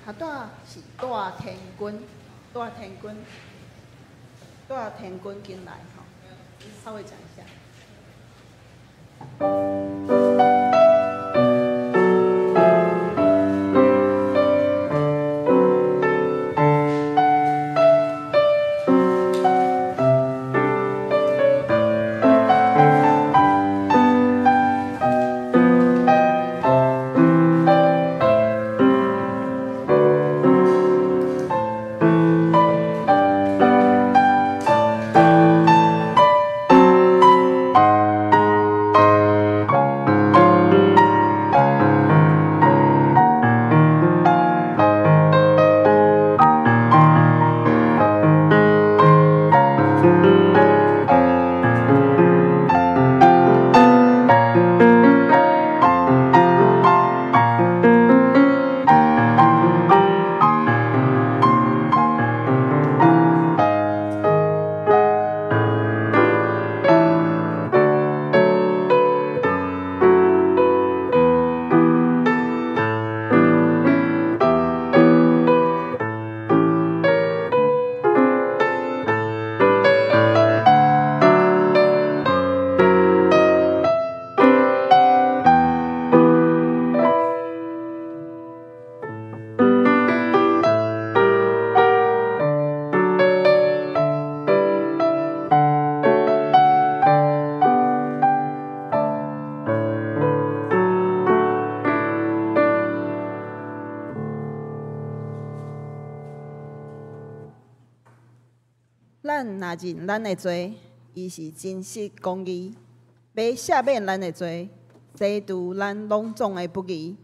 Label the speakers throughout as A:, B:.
A: 下帶是帶天君，帶天君，帶天君進來吼，稍微講一下。咱若認咱的罪，伊是真實公義，欲赦免咱的罪，洗除咱攏總的不義。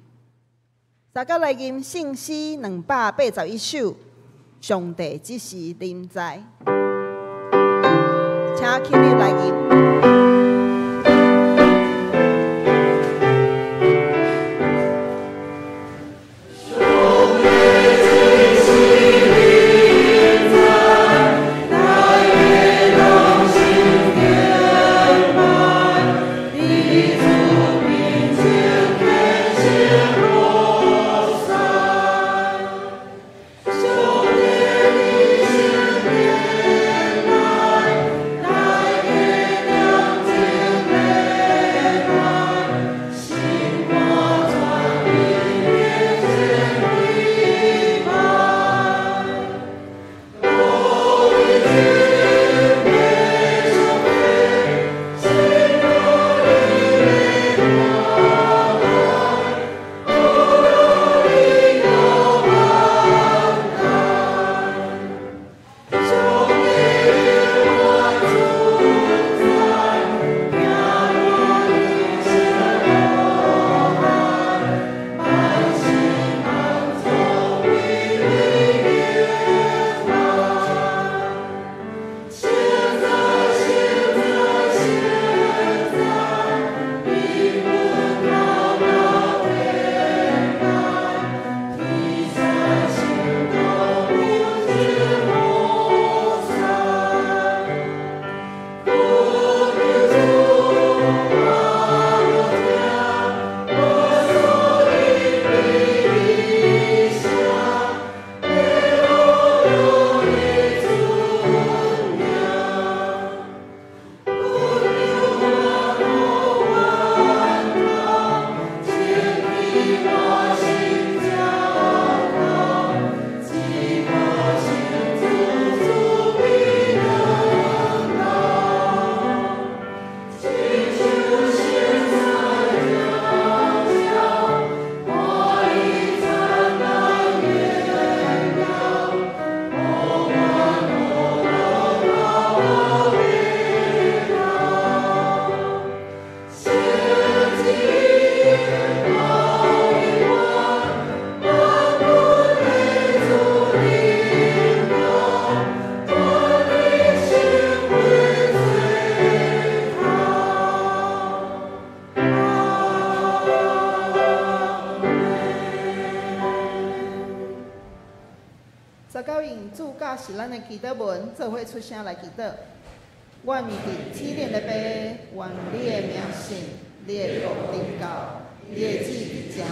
A: 大家來吟聖詩281首，上帝這時臨在，請起立來吟。是咱的祈禱文，做伙出聲來祈禱。願佇天頂的父，願你的名聖，你的國臨到，你的旨佇井，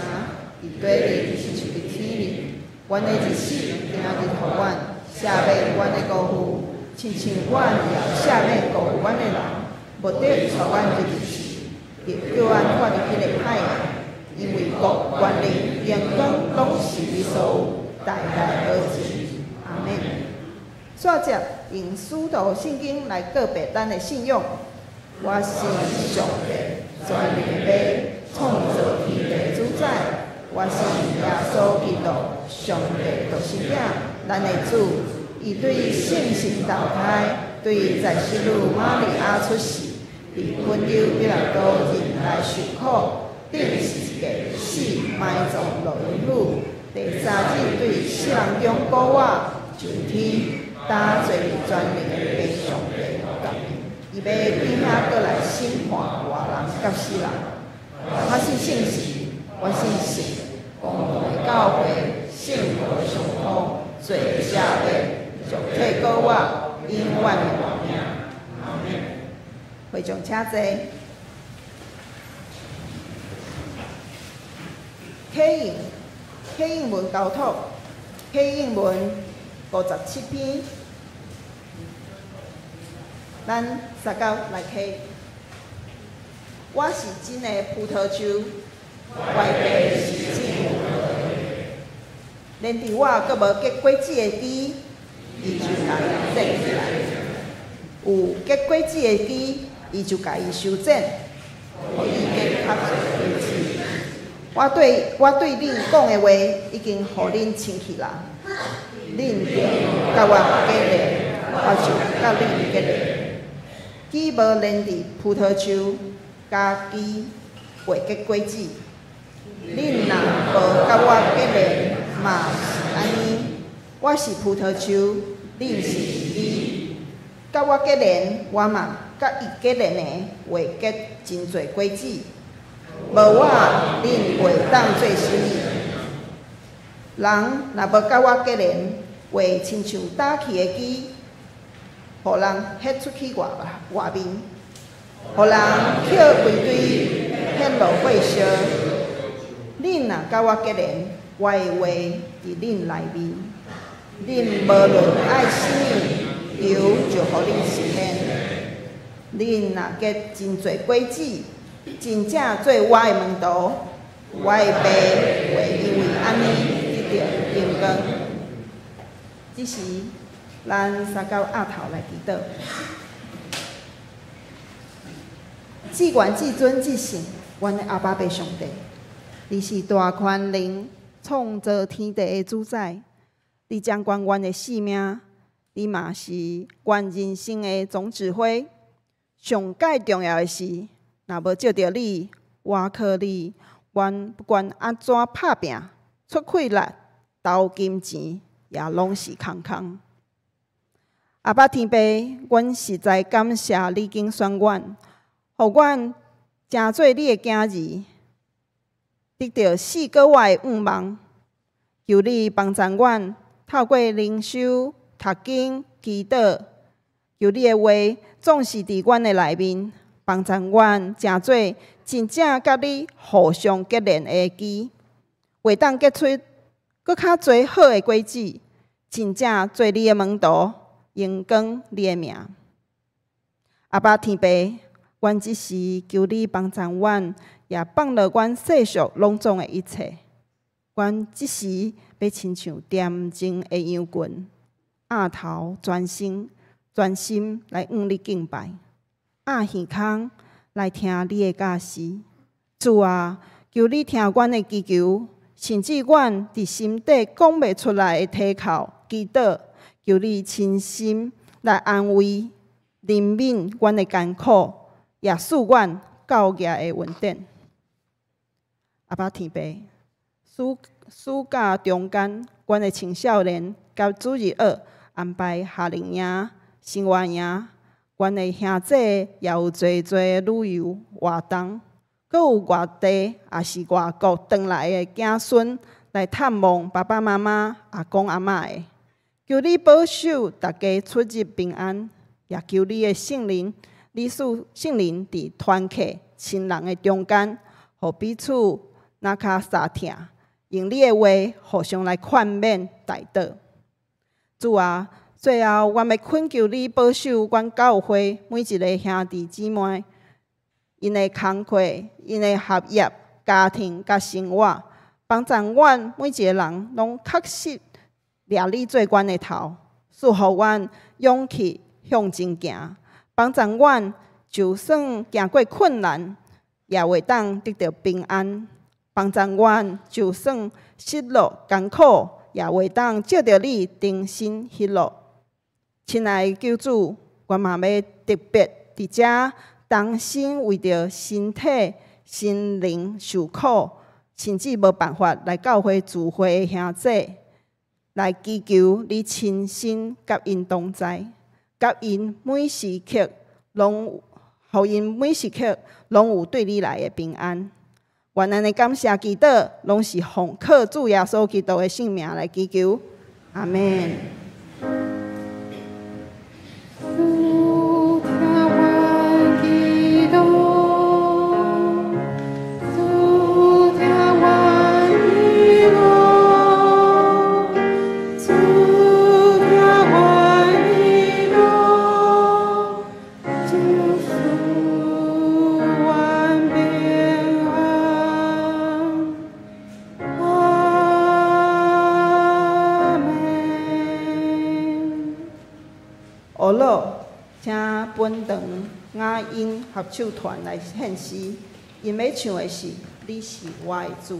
A: 佇地裡，親像佇天裡。阮的日死今日予阮，赦免阮的辜負，親像阮也赦免辜負阮的人，毋得帶阮入試，著救阮脫離彼个歹的，因為國、權能、榮光攏是你所有，代代無盡。阿們。煞接用使徒信經來告白咱的信仰。我信上帝，全能的父，創造天地主宰。我信耶穌基督，上帝獨生囝，咱的主。伊對聖神投胎，對在聖女瑪利亞出世，佇本丟彼拉多忍耐受苦，釘十字架，死，埋葬，落陰府。第三日對死人中復活，上天，搭坐佇全能的父上帝右面，伊欲轉遐閣來審判活人佮死人。我信聖神，我信聖公共的教會，聖徒相通，罪赦免，肉體復活，永遠的活命。阿們。會眾請坐。啟應，啟應文交託，啟應文57篇，咱三九來啟。我是真的葡萄樹，我的父是種葡萄的。連佇我閣無結果子的枝，伊就共伊剪起來；有結果子的枝，伊就共伊修剪，予伊結較濟果子。我對恁講的話，已經予恁清氣啦。恁著佮我結連，我就佮恁結連。枝無連佇葡萄樹，家己袂結果子。恁若無佮我結連，嘛是按呢。我是葡萄樹，恁是枝。佮我結連，我嘛佮伊結連的，會結真濟果子。無我，恁袂當做啥物。人若無佮我結連，會親像焦去的枝，予人彼出去外面，予人抾規堆，彼落火燒。恁若佮我結連，我的話佇恁內面，恁無論愛啥物，求就予恁實現。恁若結真濟果子，真正做我的門徒，我的父會因為按呢得著榮光。這時，咱三九壓頭來祈禱。至懸至尊至聖，阮的阿爸父上帝，你是大權能創造天地的主宰，你掌管阮的性命，你嘛是阮人生的總指揮。上蓋重要的是，若無藉著你，倚靠你，阮不管按怎拍拚、出氣力、投金錢，也攏是空空。阿爸天父，阮實在感謝你揀選阮，予阮成做你的囝兒，得著四個外的願望。求你幫助阮，透過靈修、讀經、祈禱，求你的話總是佇阮的內面，幫助阮成做真正佮你互相結連的枝，會當結出閣較濟好的果子，真正做你的門徒，榮光你的名。阿爸天父，阮這時求你幫助阮，也放落阮世俗攏總的一切。阮這時欲親像恬靜的羊群，額頭專心專心來向你敬拜，壓耳孔來聽你的教示。主啊，求你聽阮的祈求，甚至阮佇心底講袂出來的啼哭祈禱，求你親身來安慰、憐憫阮的艱苦，也賜阮教業的恩典。阿爸天父，暑假中間，阮的青少年佮主日學安排夏令營、生活營，阮的兄弟也有濟濟旅遊活動，閣有外地抑是外國轉來的囝孫來探望爸爸媽媽、阿公阿嬤的。求你保守大家出入平安，也求你的聖靈，你賜聖靈佇團契親人的中間，予彼此若跤捒疼，用你的話互相來勸勉代禱。主啊，最後，阮欲懇求你保守阮教會每一个兄弟姊妹，𪜶的工課、𪜶的學業、家庭佮生活，幫助阮每一个人攏確實掠你做阮的頭，賜予阮勇氣向前行，幫助阮就算行過困難，也會當得著平安；幫助阮就算失落艱苦，也會當藉著你重新喜樂。親愛的救主，我嘛欲特別佇遮同心為著身體、心靈受苦，甚至無辦法來教會聚會的兄姊，來祈求你親身佮𪜶同在，佮𪜶每時刻攏，予𪜶每時刻攏有對你來的平安。阮按呢感謝祈禱，攏是奉靠主耶穌基督的聖名來祈求，阿們。
B: 主聽阮祈禱，主聽阮祈禱，主聽阮祈禱，就賜阮平安。阿們。
A: 學老，請本堂雅音合唱團來獻詩，𪜶欲唱的是《你是我的主》。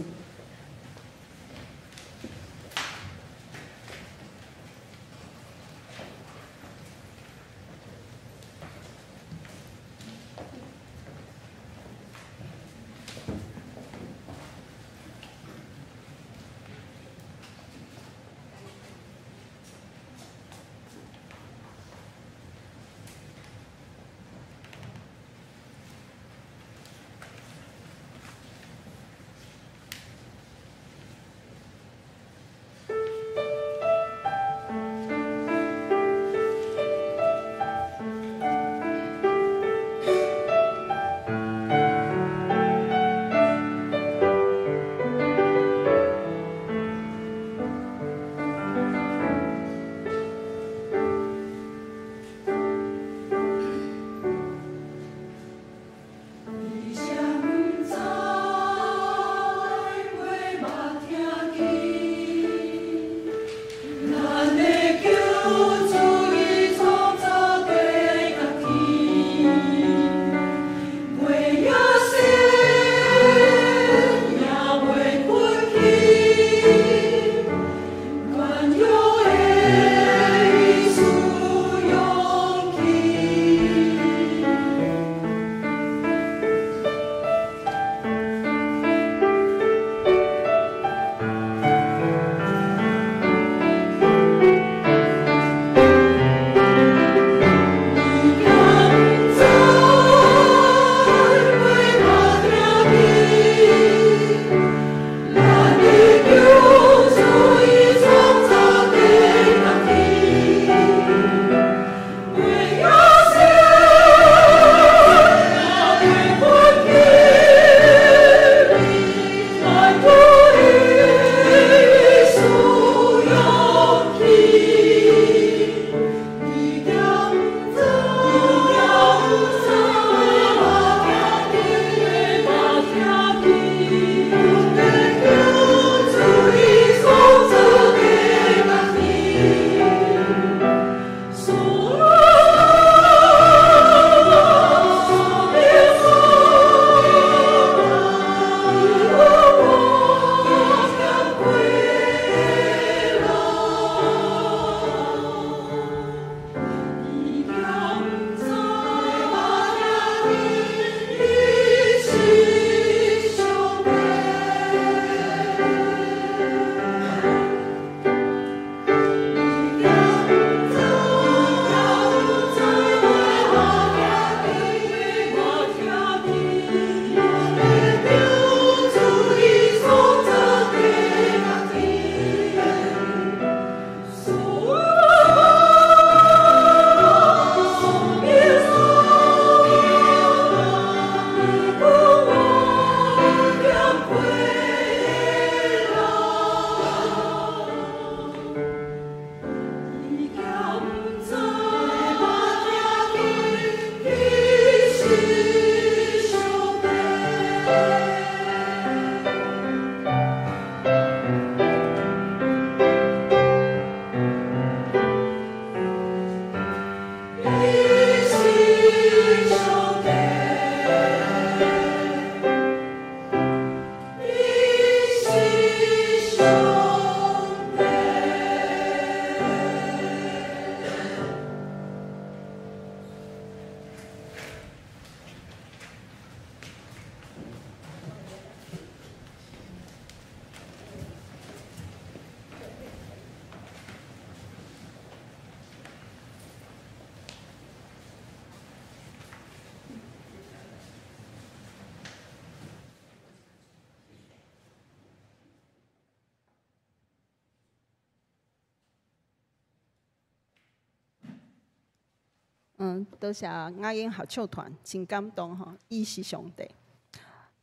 A: 多謝雅英合唱團，真感動吼，伊是上帝。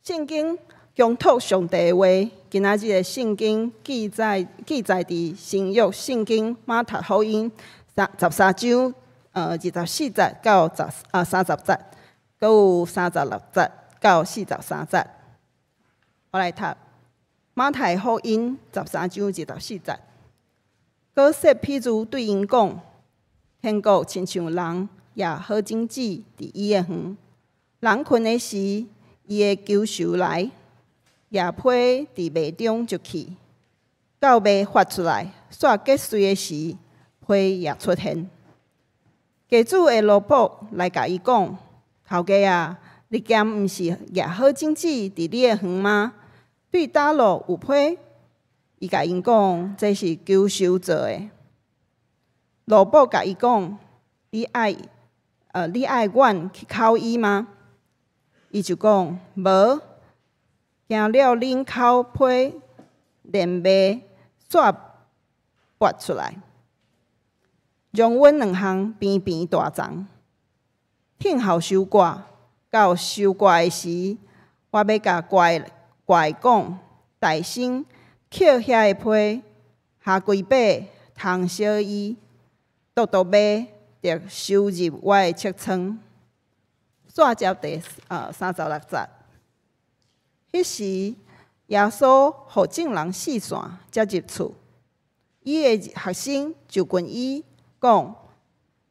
A: 聖經強吐上帝的話，今仔日的聖經記載佇新約聖經馬太福音13章，24節到30節，閣有36節到43節。我來讀馬太福音十三章二十四節。閣設譬喻對𪜶講：天國親像人掖好種子佇伊的園，人睏的時，伊的仇仇來，掖批佇麥中就去，到麥發出來，煞結穗的時，批也出現。家主的奴僕來共伊講：頭家啊，你敢毋是掖好種子佇你的園嗎？對佗落有批？伊共𪜶講，這是仇仇做的。奴僕共伊講：你愛阮去摳伊嗎？伊就講：無，驚了恁摳批，連麥煞拔出來，將阮兩項平平大叢，聽候收割。到收割的時，我欲共割的講，大先抾遐个批，下規把烘燒伊，獨獨麥著收入我的粟倉。煞接第36節。彼時，耶穌予眾人四散，才入厝。伊的學生就問伊講：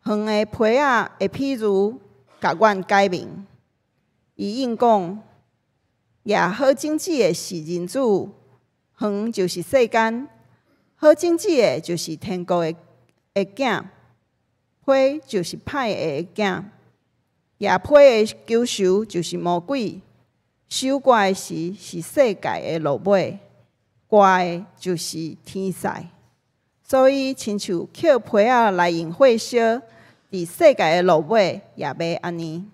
A: 園的批仔的譬喻，共阮解明。伊應講：掖好種子的是人子，園就是世間；好種子的就是天國的囝，批就是歹的囝。掖批的仇仇就是魔鬼。收割的時是世界的落尾，割的就是天使。所以，親像抾批仔來用火燒，佇世界的落尾也欲按呢。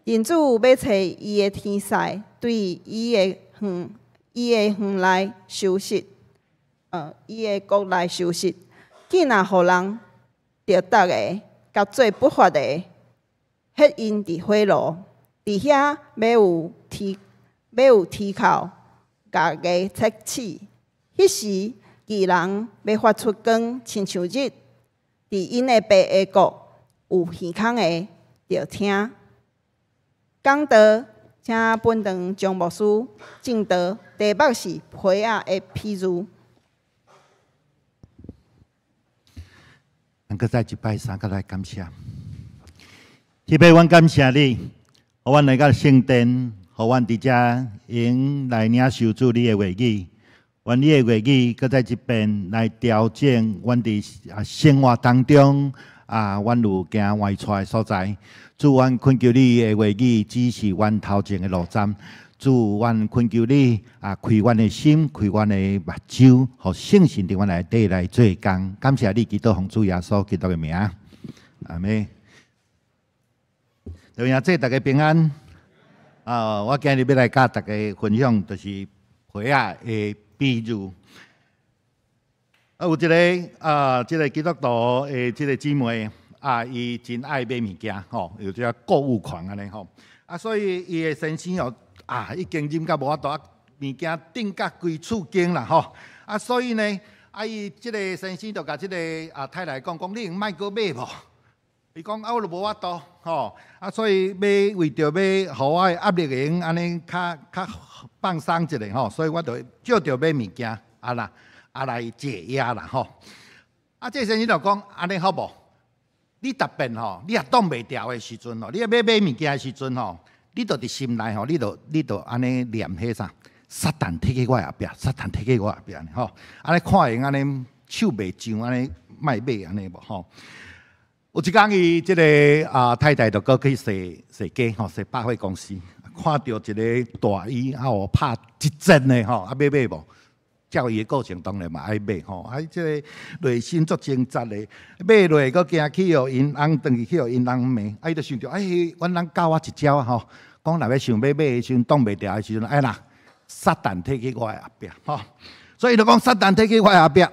A: 人子欲差伊的天使對伊的園內收拾，伊的國內收拾，見若予人著毒的，佮做不法的，彼𪜶佇火爐，佇遐欲有啼哭，咬牙切齒。彼時，義人欲發出光，親像日，佇𪜶的爸的國，有耳孔的，著聽。講道，請本堂張牧師證道，題目是批仔的譬喻。
C: 咱閣再一擺三個來感謝。天父，阮感謝你，予阮來到聖殿，予阮佇遮用來領受主你的話語。願你的話語閣再一遍來調整阮佇生活當中啊，阮有行歪錯的所在。主，阮懇求你的話語指示阮頭前的路針。主，阮懇求你啊，開阮的心，開阮的目睭，予聖神佇阮內底來做工。感謝你，祈禱奉主耶穌基督的名，阿們。弟兄姊妹，大家平安。啊，我今日欲來佮大家分享，就是批仔的比喻。啊，有一个啊，這个基督徒的這个姊妹啊，伊真愛買物件吼，有這個購物狂按呢吼。啊，所以伊的先生哦，啊，已經啉甲無法度，物件訂甲規厝間啦吼。啊，所以呢，啊，伊這个先生就共這个太太講，講你會莫閣買無？伊講啊，我就無法度吼，啊，所以欲為著欲予我的壓力會用按呢較較放鬆一下吼，所以我就借著買物件啊啦，啊來解壓啦吼。啊，這先生就講按呢好無？你特別吼，你若擋袂牢的時陣吼，你欲買物件的時陣吼，你就佇心內吼，你就按呢念彼啥？撒旦退去我後壁，撒旦退去我後壁吼，按呢看會按呢手袂上，按呢莫買按呢無吼。有一工，伊這个太太就閣去踅踅街吼，踅百貨公司，看著一个大衣啊，予拍一折的吼，啊欲買無？照伊的個性當然嘛愛買吼，啊，這个內心足掙扎的，買落閣驚去予𪜶翁轉去去予𪜶翁罵，啊，伊就想著，哎，阮翁教我一招吼，講若欲想欲買的時陣，擋袂牢的時陣，哎啦，撒旦退去我的後壁吼，所以伊就講撒旦退去我的後壁，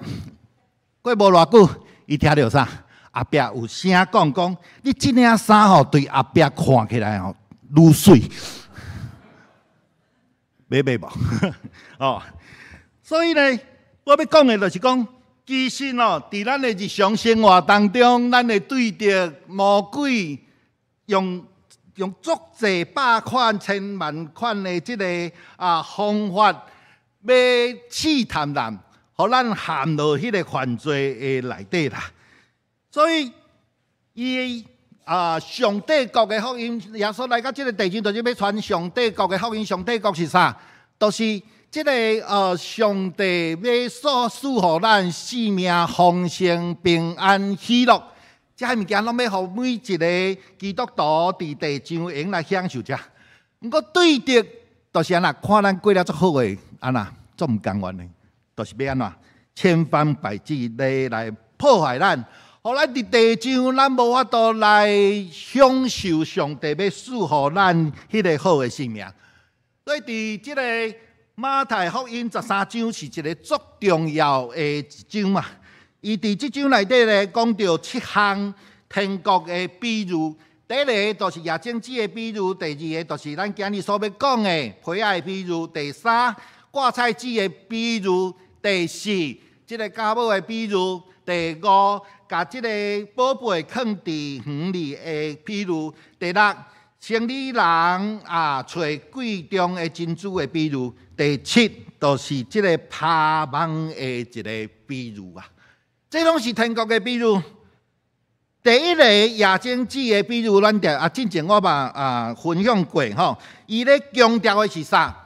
C: 過無偌久，伊聽著啥？後壁有聲講講，你這領衫吼對後壁看起來吼愈媠，欲買無？哦，所以呢，我欲講的就是講，其實哦，佇咱的日常生活當中，咱會對著魔鬼用足濟百款、千萬款的這個方法，欲試探咱，予咱陷落彼个犯罪的內底啦。所以，伊上帝國的福音，耶穌來到這个地上，就是欲傳上帝國的福音。上帝國是啥？就是這个上帝欲所賜予咱生命豐盛、平安、喜樂，這物件攏欲予每一个基督徒佇地上會用來享受這。毋過對敵，就是按怎看咱過了足好的，按怎足毋甘願的，就是欲按怎千方百計來來破壞咱，予咱佇地上，咱無法度來享受上帝欲賜予咱彼个好的生命。所以佇這个馬太福音13章是一个足重要的一章嘛。伊佇這章內底咧講著七項天國的比喻。第一个就是撒種子的比喻，第二个就是咱今日所欲講的皮仔的比喻，第三掛菜籽的比喻，第四這个酵母的比喻，第五共這个寶貝囥佇園裡的比喻，第六生理人揣櫃中的珍珠的比喻，第七就是這个拋網的一个比喻啊。這攏是天國的比喻。第一个撒種子的比喻，咱著進前我嘛分享過吼。伊咧強調的是啥？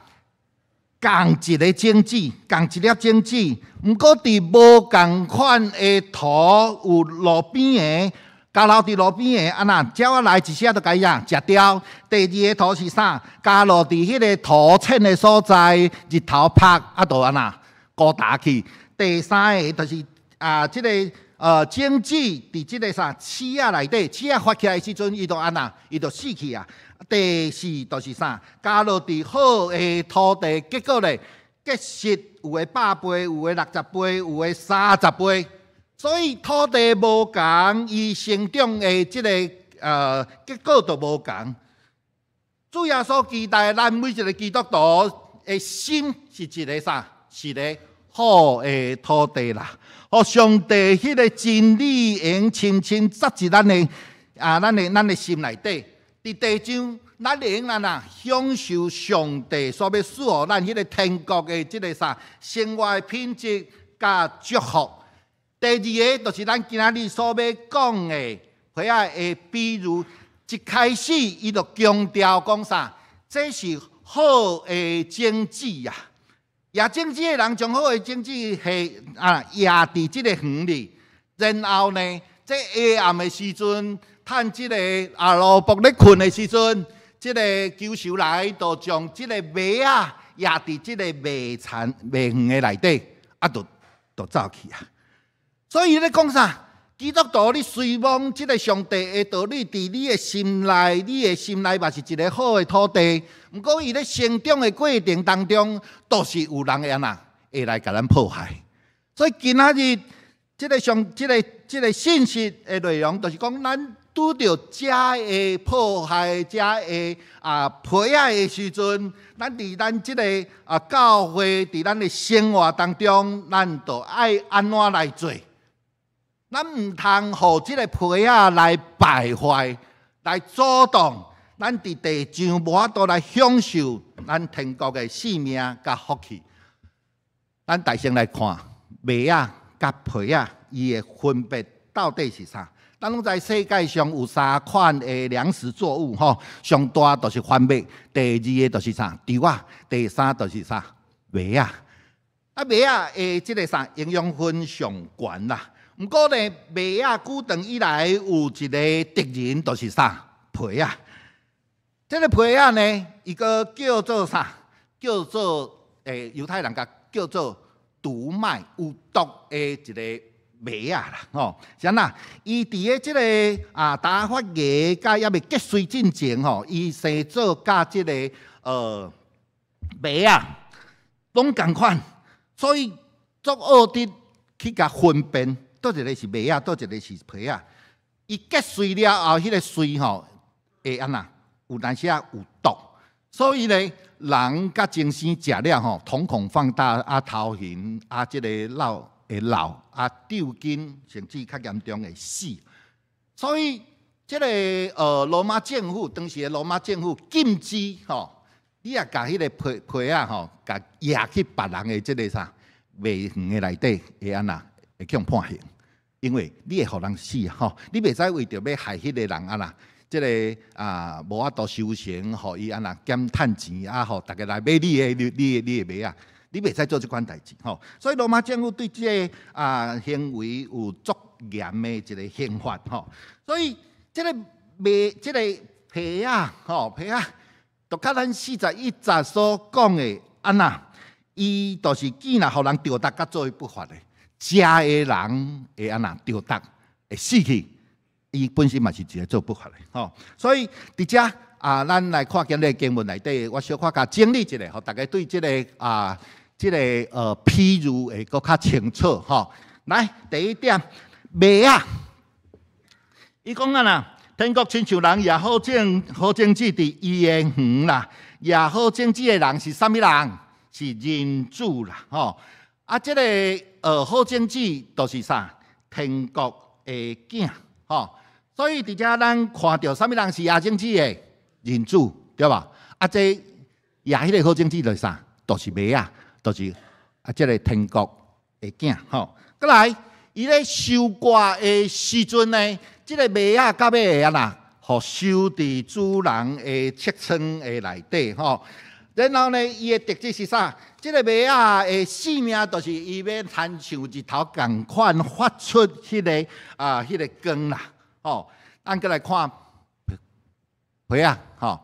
C: 仝一个種子，仝一粒種子。毋過佇無仝款的土，有路邊的，交落佇路邊的，按怎鳥仔來一下就共伊食掉。第二个土是啥？交落佇彼个土淺的所在，日頭曬啊，就按怎枯焦去。第三个就是這个種子佇這个啥刺仔內底，刺仔發起來的時陣，伊就按怎，伊就死去啊。第四就是啥？交落佇好的土地，結果咧結實有的100倍，有的60倍，有的30倍。所以土地無仝，伊成長的這个結果就無仝。主耶穌期待咱每一个基督徒的心是一个啥？是一个好的土地啦。予上帝彼个真理會用深深扎入咱的心內底。佇地上，咱會用按怎享受上帝所欲賜予咱彼个天國的這个啥生活的品質佮祝福。第二个就是咱今仔日所欲講的皮仔的比喻，一開始伊就強調講啥？這是好的種子啊！撒種子的人將好的種子下撒佇這个園裡，然後呢，這下暗的時陣，趁這个奴僕咧睏的時陣，這个搝仇來，就將這个麥仔撒佇這个麥田麥園的內底，就走去啊！所以咧講啥？基督徒，你雖罔這个上帝的道理佇你的心內，你的心內嘛是一个好的土地。毋過伊咧成長的過程當中，都是有人會按怎會來共咱破壞。所以今仔日這个上這个這个信息的內容，就是講咱拄著遮的破壞、遮的皮仔的時陣，咱佇咱這个教會，佇咱的生活當中，咱就愛按怎來做？咱毋通予這个皮仔來敗壞、來阻擋咱佇地上無法度來享受咱天國的生命佮福氣。咱大先來看麥仔佮皮仔，伊的分別到底是啥？咱攏知世界上有三款的糧食作物，吼，上大就是番麥，第二个就是啥？稻仔，第三就是啥？麥仔。麥仔的這个啥營養分上懸啦。毋過呢，麥仔古長以來有一个敵人，就是啥？皮仔。這个皮仔呢，伊閣叫做啥？叫做猶太人共叫做毒麥，有毒的一个麥仔啦，吼。是按怎？伊佇咧這个打發芽佮猶未結穗進前吼，伊生做佮這个麥仔攏仝款，所以足惡得去共分辨，佗一个是麥仔，佗一个是皮仔。伊結穗了後，彼個穗吼會按怎？有當時仔有毒，所以咧，人佮精生食了吼，瞳孔放大啊，頭暈啊，這个腦會老啊，抽筋，甚至較嚴重會死。所以這个羅馬政府當時的羅馬政府禁止吼，你若共彼个皮皮仔吼，共掖去別人的這个啥麥園的內底，會按怎？會去予判刑，因為你會予人死吼，你袂使為著欲害彼個人按怎？這个啊，無法度收成，予伊按怎減趁錢啊，予逐家來買你的麥仔，你袂使做這款代誌吼。所以羅馬政府對這个行為有足嚴的一个刑罰吼。所以這个麥這个皮仔吼皮仔，就佮咱41節所講的按怎，伊就是見若予人著毒佮做不法的，食的人會按怎著毒會死去。伊本身嘛是一个做不法的吼，所以佇遮啊，咱來看今日經文內底，我小可共整理一下，予大家對這个啊，這个譬喻會閣較清楚吼。來，第一點，麥仔，伊講按怎，天國親像人掖好種好種子佇伊的園啦，掖好種子的人是啥物人？是人子啦，吼。啊，這个好種子就是啥？天國的囝，吼。所以佇遮咱看著啥物人是掖種子的人子，對無？啊，這掖彼个好種子就是啥？就是麥仔，就是啊，這个天國的囝，吼。閣來，伊咧收割的時陣呢，這个麥仔到尾會按怎？予收佇主人的尺倉的內底，吼。然後呢，伊的特質是啥？這个麥仔的性命，就是伊欲親像日頭仝款發出彼个光啦。吼，咱閣來看皮仔，吼，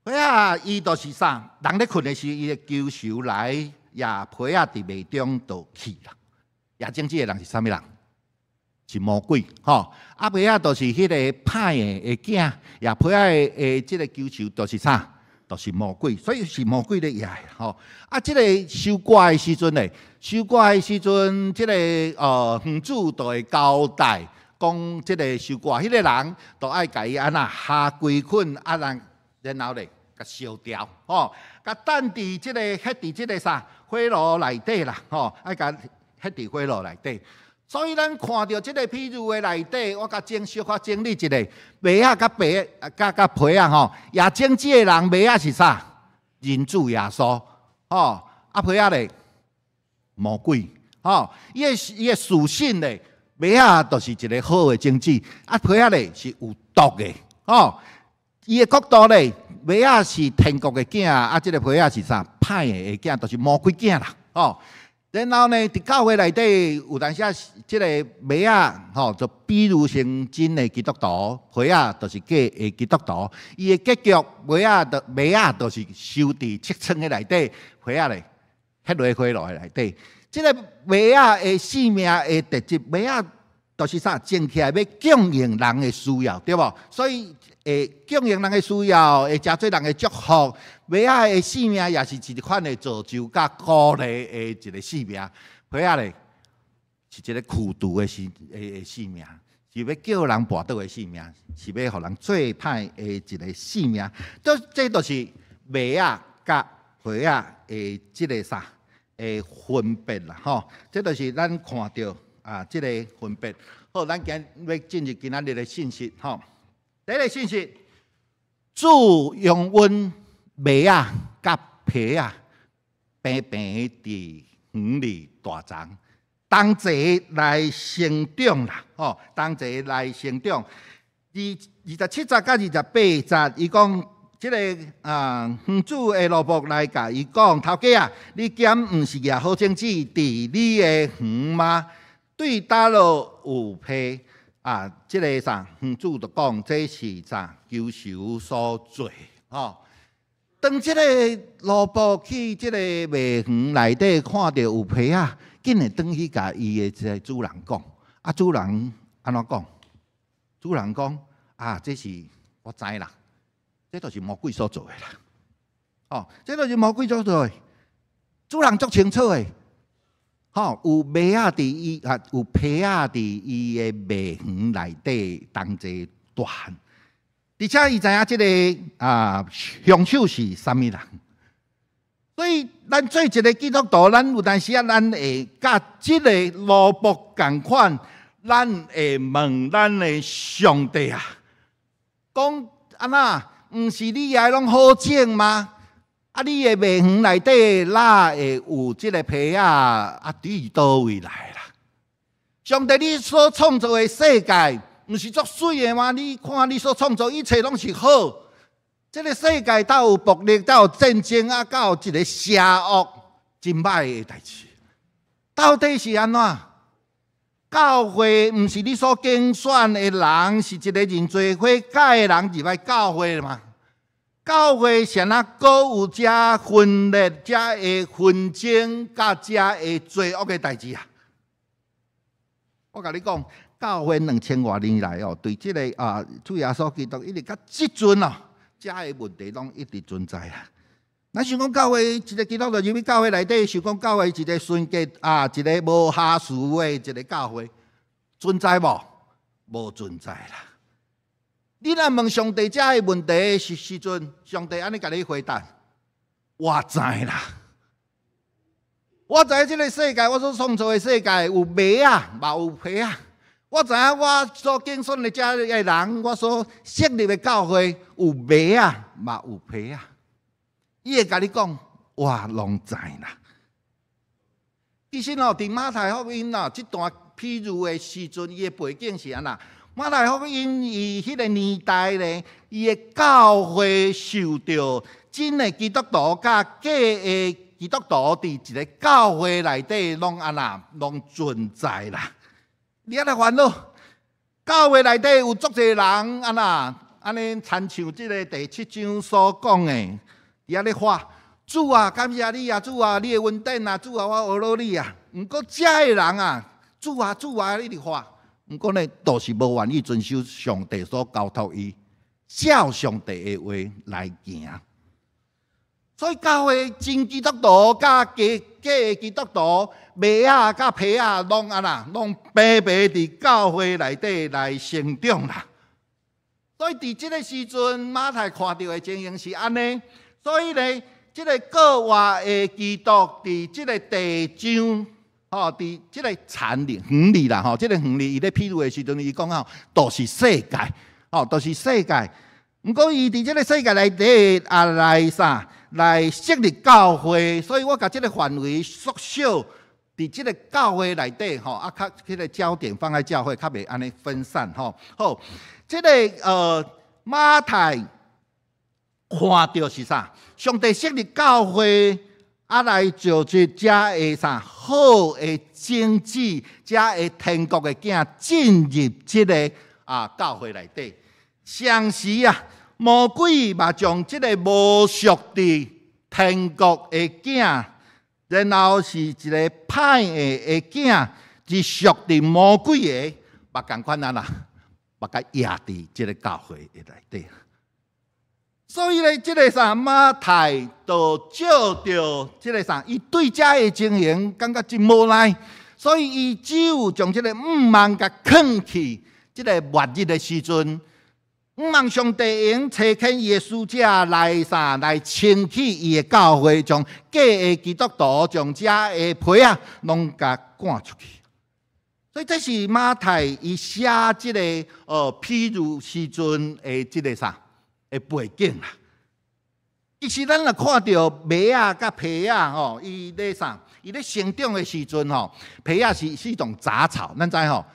C: 皮仔伊就是啥？人咧睏的時，伊的仇仇來，掖皮仔佇麥中就去啦。掖種子的人是啥物人？是魔鬼，吼。啊，皮仔就是彼个歹的囝，掖皮仔的這个仇仇就是啥？就是魔鬼，所以是魔鬼咧掖的，吼。啊，這个收割的時陣咧，收割的時陣，這个園主就會交代。講這个收割，彼个人就愛共伊按怎下規捆，啊，然後咧，共燒掉，吼，共等佇這个，彼佇這个啥火爐內底啦，吼，愛共彼佇火爐內底。所以咱看著這个譬喻的內底，我共整小可整理一下，麥仔佮白，佮皮仔吼，掖種子的人，麥仔是啥？人子耶穌，吼，啊皮仔咧，魔鬼，吼，伊的屬性咧。麥仔就是一个好的種子，啊皮仔咧是有毒的，吼。伊的國度咧，麥仔是天國的囝，啊，這个皮仔是啥？歹的囝，就是魔鬼囝啦，吼。然後呢，佇教會內底有當時啊，這个麥仔吼，就比喻成真的基督徒，皮仔就是假的基督徒。伊的結局，麥仔就是收佇尺倉的內底，皮仔咧，彼落火爐的內底。這个麥仔的性命的特質，麥仔就是啥？種起來欲供應人的需要，對無？所以會供應人的需要，會成做人的祝福。麥仔的性命也是一款的造就佮鼓勵的一个性命。皮仔咧是一个苦毒的性命，是欲叫人跋倒的性命，是欲予人做歹的一个性命。這就是麥仔佮皮仔的這个啥？的分別啦，吼，這就是咱看著啊，這个分別。好，咱今欲進入今仔日的信息，吼。第一个信息，主容允麥仔佮皮仔平平佇園裡大叢，同齊來成長啦，吼，同齊來成長。27節佮28節，伊講。這个啊，園主的奴僕來共伊講：頭家啊，你敢毋是掖好種子佇你的園嗎？對佗落有皮啊？這个啥？園主就講：這是啥？仇仇所做吼。當這个奴僕去這个麥園內底看著有皮仔，緊會轉去共伊的這个主人講。啊，主人按怎講？主人講：啊，這是我知啦。這就是魔鬼所做的啦，哦，這就是魔鬼所做的。主人足清楚的，吼，有麥仔佇伊啊，有皮仔佇伊的麥園內底同齊大漢，而且伊知影這个兇手是啥物人。所以，咱做一个基督徒，咱有當時啊，咱會佮這个奴僕仝款，咱會問咱的上帝啊，講按怎？毋是你愛攏好種嗎？啊，你的麥園內底哪會有這个皮仔啊？佇佗位來啦？上帝，你所創造的世界，毋是足媠的嗎？你看你所創造一切攏是好。這个世界斗有暴力，斗有戰爭，啊，閣有一个邪惡，真歹的代誌。到底是按怎？教會毋是你所揀選的人，是一个認罪悔改的人入來教會嗎？教會是按怎閣有遮分裂、遮的紛爭、佮遮的罪惡的代誌啊？我共你講，教會2000外年來哦，對這个主耶穌基督一直到這陣哦，遮的問題攏一直存在啊。咱想講教會一个基督徒入去教會內底，想講教會一个純潔啊，一个無瑕疵的一个教會存在無？無存在啦。你若問上帝遮的問題的時陣，上帝按呢共你回答：我知啦，我知這个世界，我所創造的世界有麥仔，嘛有皮仔。我知影我所揀選的遮个人，我所設立的教會有麥仔，嘛有皮仔。伊會共你講，我攏知啦。其實哦，佇馬太福音哦，這段譬喻的時陣，伊的背景是按怎？馬太福音伊彼个年代咧，伊的教會受著真的基督徒佮假的基督徒佇一个教會內底攏按怎攏存在啦。你猶咧煩惱，教會內底有足濟人按怎按呢，親像這个第七章所講的，佇遐咧喊主啊，感謝你啊，主啊，你的恩典啊，主啊，我學你啊。毋過遮的人啊，主啊，主啊，一直喊。毋過呢，都是無願意遵守上帝所交託伊，照上帝的話來行。所以教會真基督徒佮假的基督徒，麥仔佮皮仔攏按怎，攏白白佇教會內底來成長啦。所以佇這个時陣，馬太看著的情形是按呢。所以呢，這个復活的基督佇這个第章，吼，佇這个田裡園裡啦，吼，這个園裡伊咧譬喻的時陣，伊講吼，都是世界，吼，都是世界。毋過伊佇這个世界內底啊來啥？來設立教會，所以我共這个範圍縮小，佇這个教會內底吼，啊，較彼个焦點放在教會，較袂按呢分散吼。好，這个馬太看著是啥？上帝設立教會，啊來造出遮的啥好的種子，遮的天國的囝進入這个教會內底。同時啊，魔鬼嘛將這个無屬佇天國的囝，然後是一个歹的囝，是屬佇魔鬼的，嘛仝款啊啦，嘛共壓佇這个教會的內底。所以咧，這个啥馬太就照著這个啥，伊對遮的情形感覺真無奈，所以伊只有將這个毋望共囥去，這个末日的時陣。毋望上帝會用差遣伊的使者來啥來清洗伊的教會，將假的基督徒，將遮的皮仔攏共趕出去。所以這是馬太伊寫這个譬喻時陣的這个啥的背景啦。其實咱若看著麥仔佮皮仔吼，伊咧啥？伊咧成長的時陣吼，皮仔是一種雜草，咱知吼，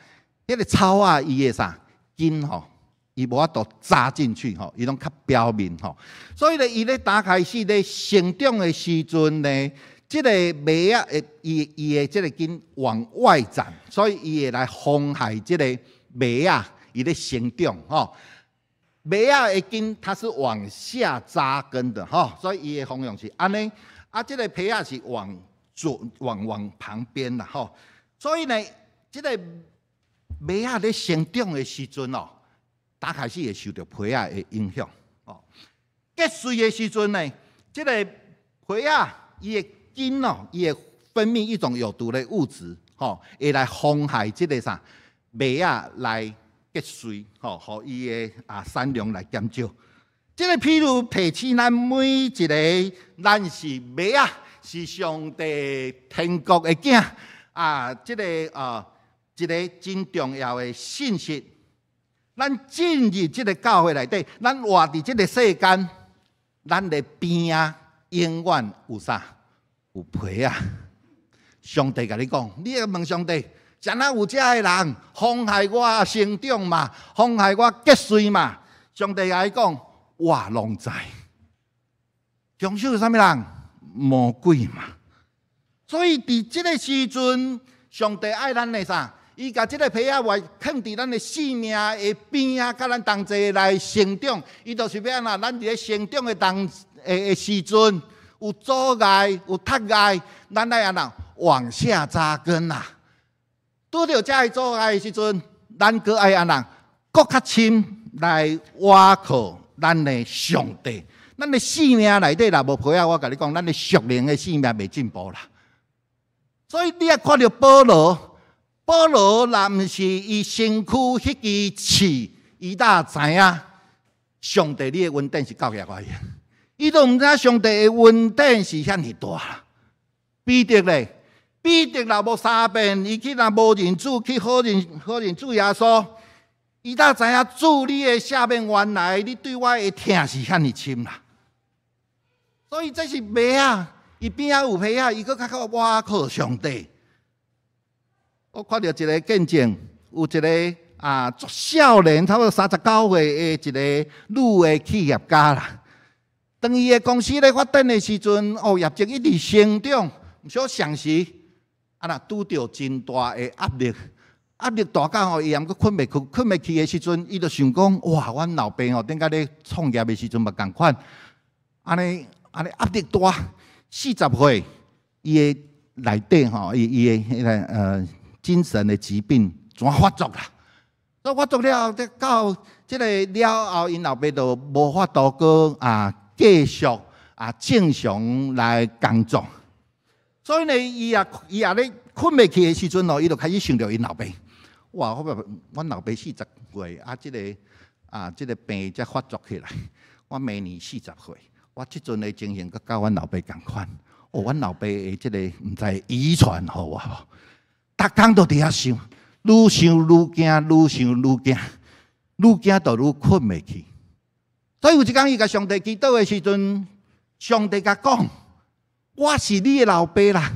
C: 彼个草仔伊的啥根吼，伊無法度扎進去吼，伊攏較表面吼，所以咧，伊咧打開始咧成長的時陣呢，這个麥仔會伊的這个根往外展，所以伊會來妨害這个麥仔伊咧成長吼。麥仔的根它是往下扎根的吼，所以伊的方向是按呢，啊，這个皮仔是往左往旁邊啦吼，所以呢，這个麥仔咧成長的時陣哦，打開始會受著皮仔的影響，哦。結穗的時陣呢，這个皮仔伊的根哦，伊會分泌一種有毒的物質，吼，會來妨害這个啥麥仔來結穗，吼，予伊的產量來減少。這个譬喻提醒咱每一个，咱是麥仔，是上帝天國的囝啊！這个一个真重要的信息。咱進入這个教會內底，咱活佇這个世間，咱的邊仔永遠有啥？有皮仔。上帝共你講，你會問上帝，怎啊有遮的人妨害我成長嘛？妨害我結穗嘛？上帝共伊講，我攏知。兇手是啥物人？魔鬼嘛。所以佇這个時陣，上帝愛咱的啥？伊共這个皮仔話囥佇咱的性命的邊仔，佮咱同齊來成長。伊就是欲按怎？咱佇咧成長的當的時陣，有阻礙，有窒礙，咱愛按怎往下扎根啊！拄著遮个阻礙的時陣，咱閣愛按怎？閣較深來倚靠咱的上帝。咱的性命內底若無皮仔，我共你講，咱的屬靈的性命袂進步啦。所以你也看著保羅。保羅若毋是伊身軀彼支刺，伊哪知影上帝你的恩典是夠額外的？伊都毋知影上帝的恩典是遐爾大啦。彼得咧，彼得若無三遍，伊去若無認主，去否認否認主耶穌，伊哪知影主你的赦免原來你對我的疼是遐爾深啦。所以這是麥仔，伊邊仔有皮仔，伊閣較較倚靠上帝。我看著一个見證，有一个足少年，差不多39歲的一个女的企業家啦。當伊的公司咧發展的時陣，哦，業績一直成長，毋過同時，啊若拄著真大的壓力，壓力大到吼，伊猶閣睏袂去，睏袂去的時陣，伊就想講：哇，阮老爸吼，頂擺咧創業的時陣嘛仝款，按呢按呢壓力大，40歲，伊的內底吼，伊伊的彼个精神的疾病怎發作啦？所發作了後，這到這个了後，𪜶老爸就無法度閣繼續正常來工作。所以呢，伊也咧睏袂去的時陣哦，伊就開始想著𪜶老爸。哇！我阮老爸40歲啊，這个這个病才發作起來。我明年40歲，我這陣的情形閣佮阮老爸仝款。哦，阮老爸的這个毋知遺傳予我無？逐工都佇遐想，愈想愈驚，愈想愈驚，愈驚就愈睏袂去。所以有一工伊共上帝祈禱的時陣，上帝共講：我是你的老爸啦，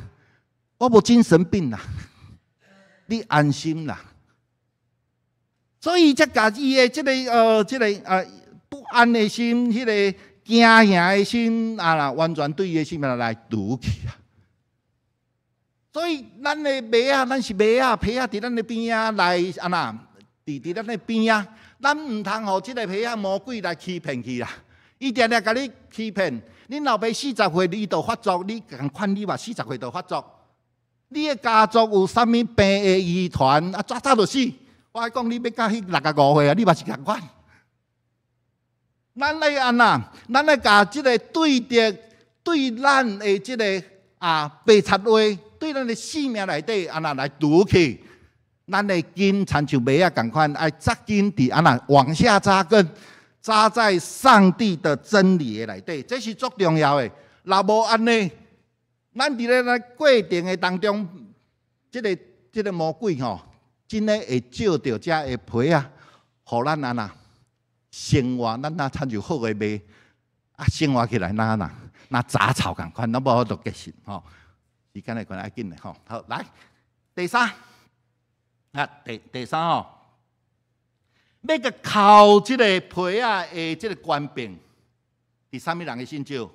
C: 我無精神病啦，你安心啦。所以才共伊的這个不安的心，彼个驚嚇的心啊啦，完全對伊的生命來除去啊。所以咱的麥仔，咱是麥仔，皮仔佇咱的邊仔來按怎？佇咱的邊仔，咱毋通予這个皮仔魔鬼來欺騙去啦。伊定定共你欺騙。恁老爸四十歲伊就發作，你仝款你嘛四十歲就發作。你的家族有啥物病的遺傳啊？早早就死。我愛講你欲到彼65歲啊，你嘛是仝款。咱愛按怎？咱愛共這个對敵對咱的這个白賊話，對咱的性命內底按怎來除去？咱的根親像麥仔仝款，愛扎根佇按怎往下扎根，扎在上帝的真理的內底，這是足重要的。若無按呢，咱佇咧咱過程的當中，這个魔鬼吼，真的會借著遮个皮仔，予咱按怎生活，咱若親像好的麥啊，生活起來若按怎，若雜草仝款，咱無法度結實吼。時間的關係，愛緊的吼。好，來第三啊，第三吼，欲共扣這个皮仔的這个權柄，佇啥物人的身上？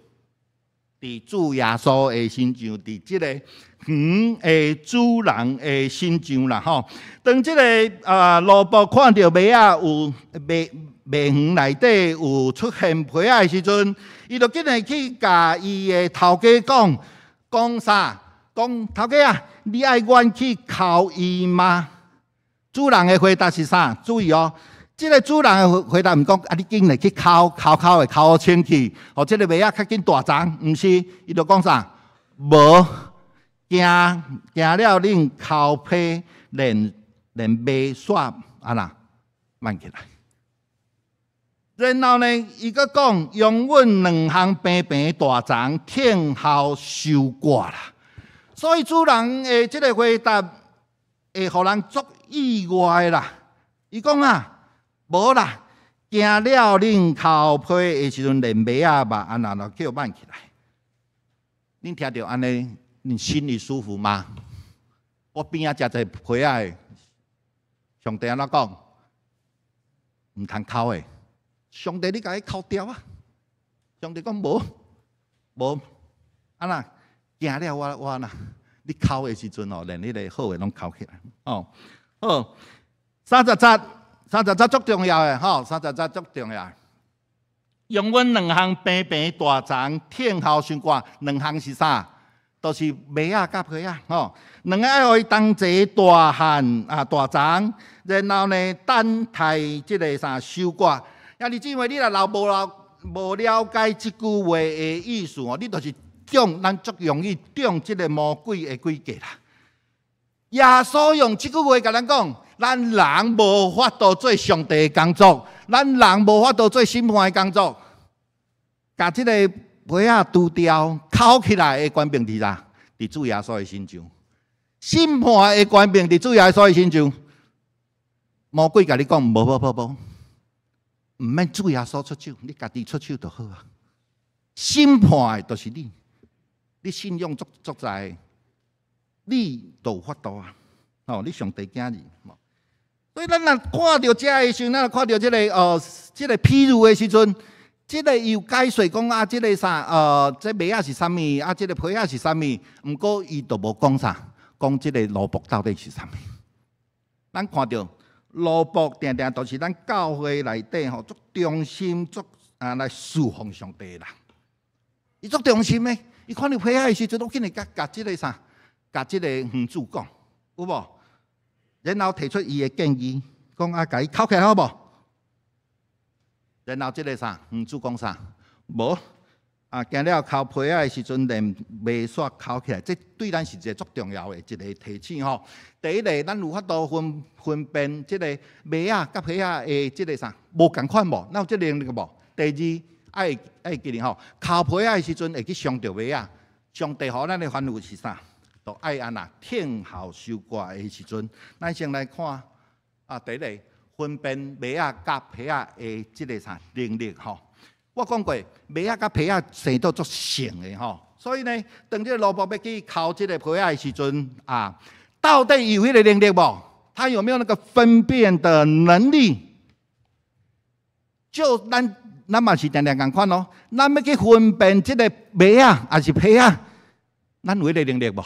C: 佇主耶穌的身上，佇這个園的主人的身上啦吼。當這个奴僕看著麥仔有麥麥園內底有出現皮仔的時陣，伊就緊來去共伊的頭家講，講啥？講頭家啊，你愛阮去扣伊嗎？主人的回答是啥？注意哦，這个主人的回答毋講啊，你緊來去扣扣扣的扣予清氣，予這个麥仔較緊大叢，毋是，伊就講啥？無，行行了恁剾批，連麥屑按怎挽起來。然後呢，伊閣講，容阮兩項平平大欉聽候收割啦。所以主人的這个回答會予人足意外啦。伊講啊，無啦，行了恁剾批的時陣，連麥仔嘛按怎就叫挽起來。恁聽著按呢，恁心裡舒服嗎？我邊仔食一个批仔的，上帝按怎講？毋通剾的。上帝，你共伊剾掉啊！上帝講無無，按怎行了我我若你剾的時陣哦，連彼个好的攏剾起來。哦，好，三十節，三十節足重要的吼，三十節足重要。容阮兩項平平大欉聽候收割，兩項是啥？就是麥仔佮批仔吼。兩个愛予伊同齊大漢啊大欉，然後呢等待這个啥收割。兄弟姊妹，你若老無了無了解這句話的意思哦，你就是中咱足容易中這个魔鬼的詭計啦。耶穌用這句話共咱講，咱人無法度做上帝的工作，咱人無法度做審判的工作，共這个批仔除掉，剾起來的權柄佇啥？佇主耶穌的身上。審判的權柄佇主耶穌的身上。魔鬼共你講，無無無無。毋免主耶穌出手，你家己出手就好啊。審判的就是你，你信仰足足在，你就有法度啊。哦，你上帝囝兒。所以咱若看著這的時陣，咱若看著這个譬喻的時陣，這个有解說講啊，這个啥這麥仔是啥物，啊，這个批仔是啥物？毋過伊就無講啥，講這个奴僕到底是啥物。咱看著奴僕定定都是咱教會內底吼，足忠心、足啊來侍奉上帝的人。伊足忠心的，伊看著批仔的時陣，攏緊會共共這个啥，共這个園主講，有無？然後提出伊的建議，講啊，共伊剾起來好無？然後這个啥，園主講啥？無啊，行了剾批仔的時陣，連麥屑剾起來，這對咱是一个足重要的一个提醒吼。第一个，咱有法度分辨這个麥仔佮批仔的這个啥無仝款無？咱有這个能力無？第二，愛愛記得吼，剾批仔的時陣會去傷著麥仔。上帝予咱的吩咐是啥？就愛按怎聽候收割的時陣，咱先來看啊，第一个分辨麥仔佮批仔的這个啥能力吼。我講過，麥仔佮批仔生得足像的吼，所以呢，當這個奴僕欲去剾這個批仔的時陣啊，到底有彼個能力無？他有沒有那個分辨的能力？就咱嘛是定定仝款咯，咱欲去分辨這个麥仔抑是批仔，咱有彼个能力無？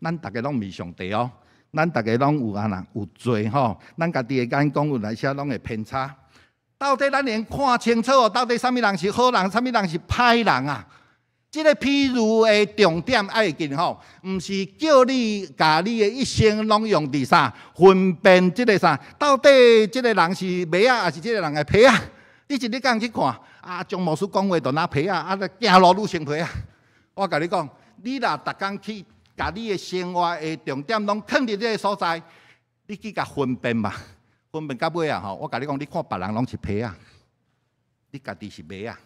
C: 咱逐个攏毋是上帝哦，咱逐个攏有按怎有罪吼，咱家己的眼光有來時攏會偏差。到底咱會看清楚哦？到底啥物人是好人，啥物人是歹人啊？這个譬喻的重點愛記吼，毋是叫你共你的一生攏用佇啥分辨這个啥？到底這个人是麥仔，抑是這个人的批仔？你一日工去看啊，張牧師講話就若批仔，啊，行路愈成批仔。我共你講，你若逐工去共你的生活的重點攏囥佇這个所在，你去共分辨嘛？分辨到尾啊吼，我共你講，你看別人攏是批仔，你家己是麥仔，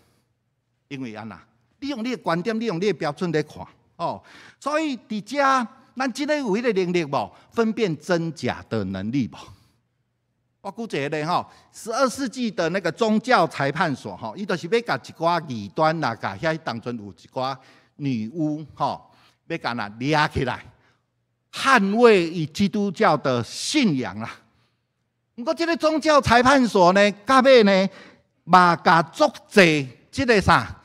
C: 因為按怎？你用你的觀點，你用你的標準來看，哦，所以佇遮，咱真的有彼个能力無？分辨真假的能力無？我舉一個例吼，12世紀的那個宗教裁判所吼，伊就是欲共一寡異端啦，共遐當陣有一寡女巫吼，欲共若掠起來，捍衛伊基督教的信仰啦。毋過這个宗教裁判所呢，到尾呢，嘛共足濟這个啥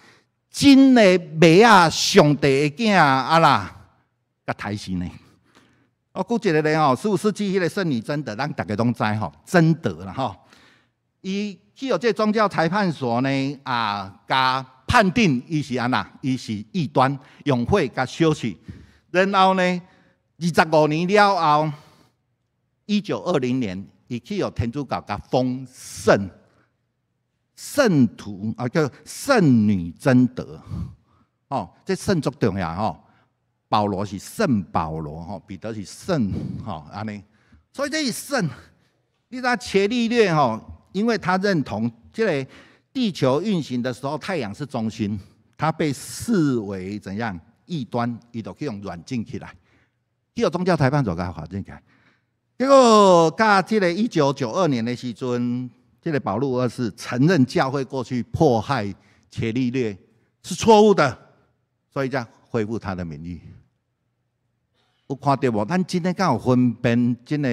C: 真的麥仔上帝的囝啊啦，共刣死呢。我舉一個例吼，15世紀彼个聖女貞德，咱逐家攏知吼，貞德啦吼。伊去予這个宗教裁判所呢啊，共判定伊是按怎，伊是異端，用火共燒死。然後呢，25年了後，1920年，伊去予天主教共封聖聖徒啊，叫聖女貞德。哦，這聖足重要吼。保羅是聖保羅吼，彼得是聖吼按呢，所以這是聖。你知伽利略吼，因為他認同這個地球運行的時候，太陽是中心，他被視為怎樣異端，伊就去予軟禁起來，去予宗教裁判所共軟禁起來。結果，到這個1992年的時陣，這個保祿二世承認教會過去迫害伽利略是錯誤的，所以才恢復他的名譽。有看著無？咱真的敢有分辨這个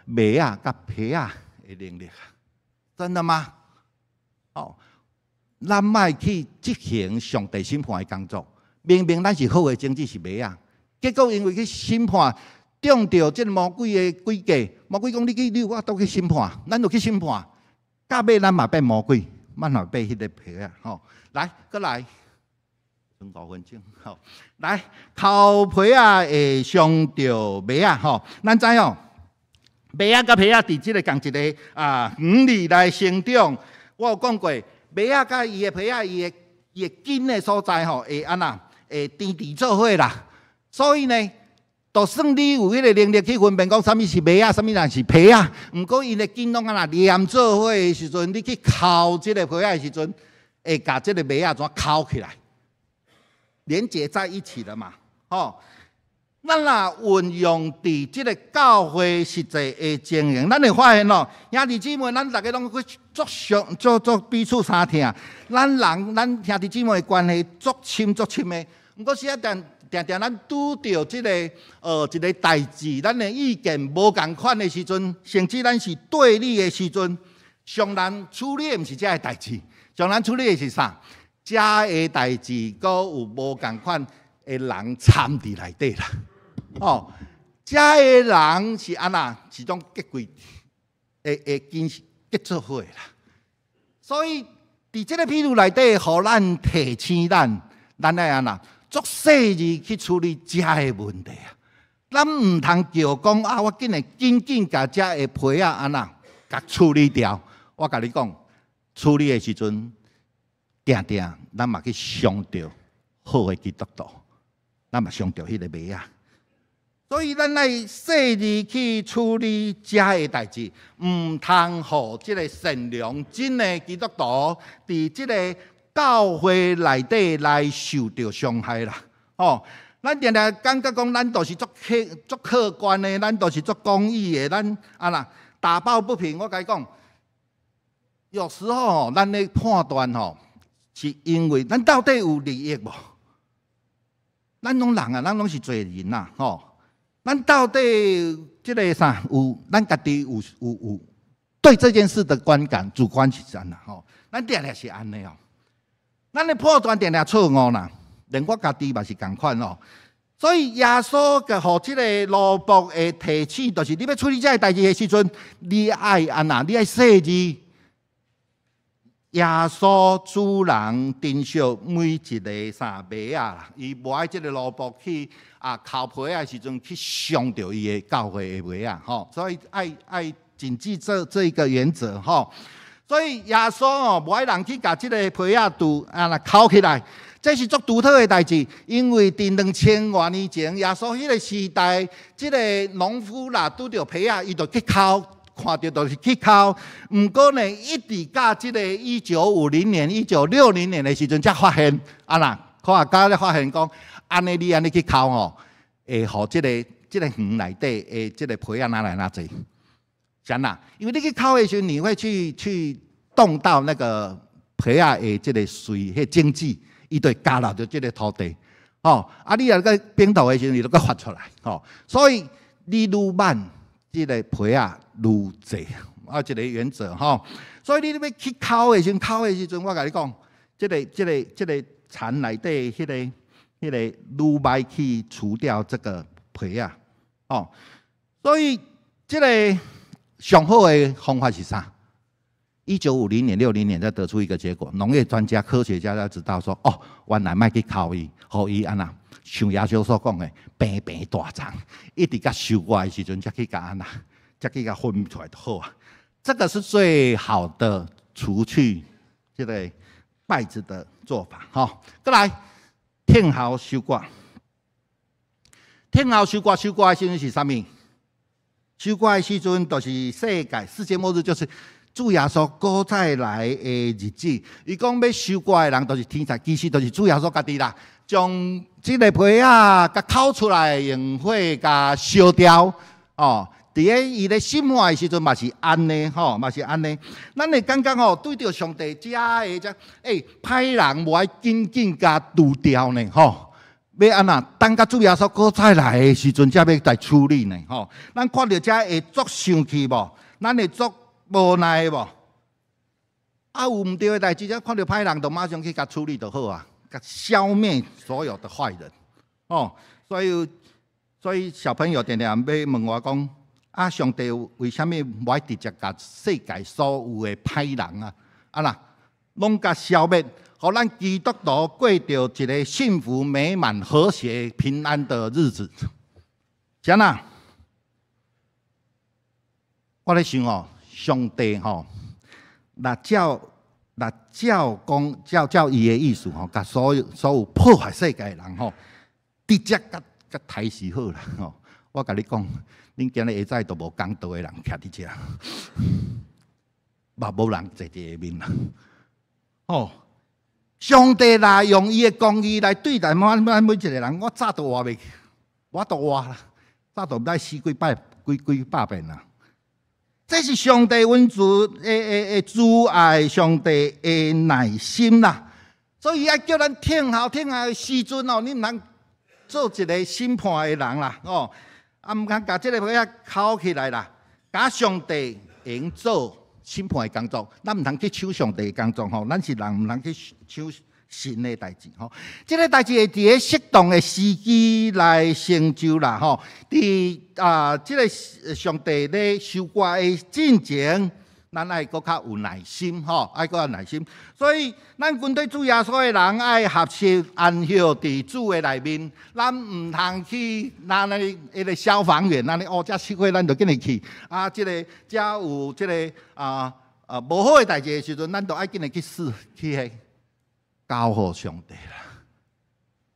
C: 麥仔佮皮仔的能力？真的嗎？哦，咱莫去執行上帝審判的工作。明明咱是好的種子是麥仔，結果因為去審判，中著這个魔鬼的詭計，魔鬼講你去，你有法度去審判，咱就去審判，到尾咱嘛變魔鬼，咱嘛變彼个皮仔吼。來，閣來，剩5分鐘，吼，來，剾皮仔會傷著麥仔吼，咱知哦，麥仔佮皮仔佇這个仝一个園裡來生長。我有講過，麥仔佮伊的皮仔，伊的根的所在吼，會按怎？會甜甜做伙啦。所以呢，就算你有彼个能力去分辨講啥物是麥仔，啥物人是皮仔，毋過𪜶的根攏按怎黏做伙的時陣，你去剾這个皮仔的時陣，會共這个麥仔怎剾起來，連結在一起了嘛？吼，咱若運用佇這个教會實際的經營，咱會發現哦，兄弟姊妹，咱逐家攏去足相、足足彼此相疼，咱人咱兄弟姊妹的關係足深足深的。毋過時仔定定定咱拄著這个一个代誌，咱的意見無仝款的時陣，甚至咱是對立的時陣，上難處理的毋是這个代誌，上難處理的是啥？這个代誌閣有無仝款的人參佇內底啦。哦，這个人是按怎？是種結規會會緊結做伙啦。所以佇這个比喻內底，予咱提醒咱，咱愛按怎？足細膩去處理這个問題啊！咱毋通叫講啊，我緊會緊緊共這个皮仔按怎，共處理掉。我共你講，處理的時陣，定定咱嘛去傷著好的基督徒，咱嘛傷著彼个麥仔。所以咱愛細膩去處理這个代誌，毋通予這个善良真的基督徒佇這个教會內底來受著傷害啦。吼，咱定定感覺講，咱都是足客觀的，咱都是足公義的，咱啊啦打抱不平。我共你講，有時候吼，咱的判斷吼，是因為咱到底有利益無？咱攏人啊，咱攏是罪人啊，吼！咱到底這个啥有？咱家己有對這件事的觀感，主觀是按怎吼？咱定定是按呢哦。咱的判斷定定錯誤啦，連我家己嘛是仝款哦。所以耶穌共予這个奴僕的提醒，就是你欲處理這个代誌的時陣，你愛按怎？你愛細膩。耶穌主人珍惜每一个啥麥仔啦，伊無愛這个奴僕去剾皮仔的時陣去傷著伊的教會的麥仔吼，所以愛謹記這一個原則吼。所以耶穌哦，無愛人去共這个皮仔拄按怎剾起來，這是足獨特的代誌，因為佇2000外年前，耶穌彼个時代，這个農夫若拄著皮仔，伊就去剾。看著就是去剾，毋過呢，一直到這个1950年、1960年的時陣，才發現啊啦，科學家咧發現講，按呢你按呢去剾吼，會予這個園內底的這个皮仔哪來哪濟？是按怎？因為你去剾的時陣，你會去動到那個皮仔的這個穗、彼種子，伊就會交落著這个土地，吼。啊，你若閣反土的時陣，伊就閣發出來，吼。所以你愈慢，這个皮仔愈濟，啊，一个原則吼。所以你欲去剾的時陣，剾的時陣，我共你講，這个田內底彼个愈歹去除掉這個皮仔，哦。所以這个上好的方法是啥？1950年、60年才得出一個結果，農業專家、科學家才知道說，哦，原來莫去剾伊，予伊按怎，像耶穌所講的，平平大叢，一直到收割的時陣，才去共按怎，才去共分出來就好啊。這個是最好的除去這個稗子的做法。吼，閣來，聽候收割。聽候收割，收割的時陣是啥物？收割的時陣就是世界末日，就是主耶穌閣再來的日子。伊講欲收割的人，就是天使，其實就是主耶穌家己啦。將這个皮仔共抾出來，用火共燒掉。哦，佇咧伊咧審判的時陣嘛是按呢，吼，嘛是按呢。咱會感覺吼，對著上帝遮的遮，歹人無愛緊緊共除掉呢，吼。欲按怎？等甲主耶穌閣再來的時陣，才欲來處理呢，吼。咱看著遮會足生氣無？咱會足無奈的無？啊，有毋對的代誌，才看著歹人，就馬上去共處理就好啊，共消滅所有的壞人，哦。所以小朋友定定欲問我講：啊，上帝為啥物無愛直接共世界所有的歹人啊，啊啦，攏共消滅？予咱基督徒過著一个幸福美滿、和諧平安的日子。是按怎？我咧想哦，上帝吼，若照講照伊的意思吼，共所有破壞世界的人吼，直接共共刣死好啦吼。我共你講，恁今日下早都無講道的人徛佇遮，嘛無人坐佇下面啦。吼，上帝若用伊的公義來對待咱每一个人，我早都活袂去，我都活啦，早都毋知死幾擺幾幾百遍啦。這是上帝恩慈的慈愛，上帝的耐心啦。所以愛叫咱聽候聽候的時陣哦，你毋通做一个審判的人啦，哦，啊，毋通共這个皮仔抾起來啦，共上帝會用做審判的工作，咱毋通去搶上帝的工作吼，咱是人毋通去搶神的代誌吼。這个代誌會佇咧適當的時機來成就啦吼。佇啊，這个上帝咧收割的進前，咱愛閣較有耐心吼，愛閣較有耐心。所以，咱跟隨主耶穌的人愛學習安歇佇主的內面，咱毋通去咱咧彼个消防員，咱咧哦，遮熄火，咱就緊來去。啊，這个遮有這个無好的代誌的時陣，咱就愛緊來去試去彼交予上帝啦。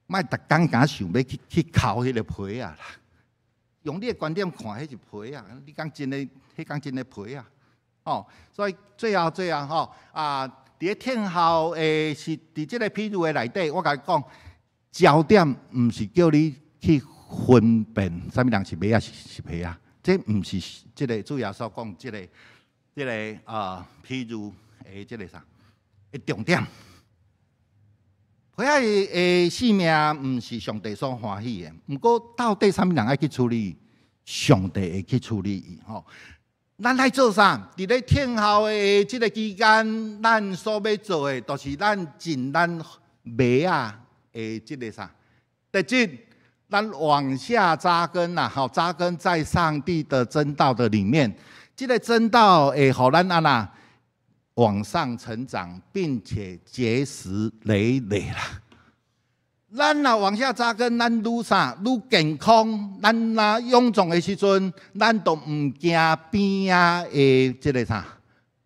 C: 莫逐工敢想欲去抾彼个皮仔啦。用你的觀點看，彼是皮仔，你講真的，彼講真的皮仔。哦，所以最後最後吼啊，佇咧聽候的是佇這个譬喻的內底，我共你講，焦點毋是叫你去分辨啥物人是麥仔是皮仔，這毋是這个主耶穌講這个譬喻的這个啥的重點。皮仔的性命毋是上帝所歡喜的，毋過到底啥物人愛去處理？上帝會去處理伊吼。咱愛做啥？佇咧聽候的這个期間，咱所欲做的，就是咱盡咱麥仔的這个啥？特質，咱往下扎根啦，吼，扎根在上帝的真道的裡面。這个真道會予咱按怎往上成長，並且結實累累啦。咱若往下扎根，咱愈啥愈健康。咱若勇壯的時陣，咱就毋驚邊仔的這个啥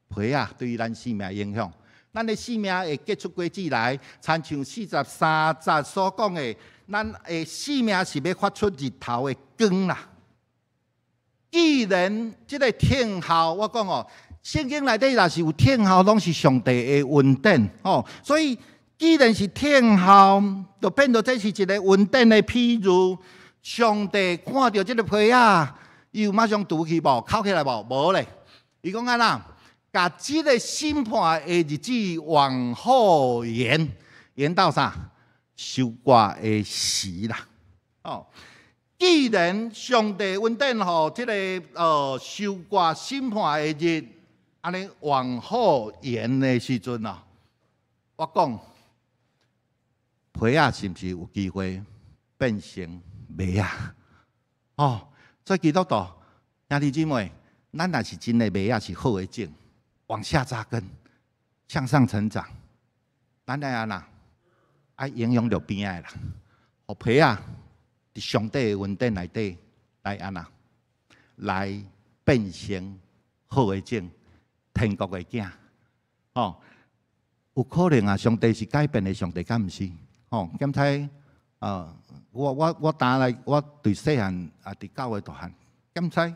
C: 皮仔對於咱性命影響。咱的性命會結出果子來，親像43節所講的，咱的性命是欲發出日頭的光啦。既然這个聽候，我講哦，聖經內底若是有聽候，攏是上帝的恩典吼，所以既然是聽候，就變做這是一个恩典的譬喻。上帝看著這个皮仔，伊有馬上除去無？抾起來無？無咧。伊講按怎？共這个審判的日子往後延，延到啥？收割的時啦。哦，既然上帝恩典予這个收割審判的日，按呢往後延的時陣啊，我講，皮仔是毋是有機會變成麥仔？哦，所以基督徒兄弟姊妹，咱若是真的麥仔是好的種，往下扎根，向上成長，咱愛按怎？愛影響著邊仔的人，予皮仔佇上帝的恩典內底來按怎？來變成好的種，天國的囝。哦，有可能啊，上帝是改變的上帝，敢毋是？吼，檢查啊，我當來，我對細漢啊，佇教會大漢，檢採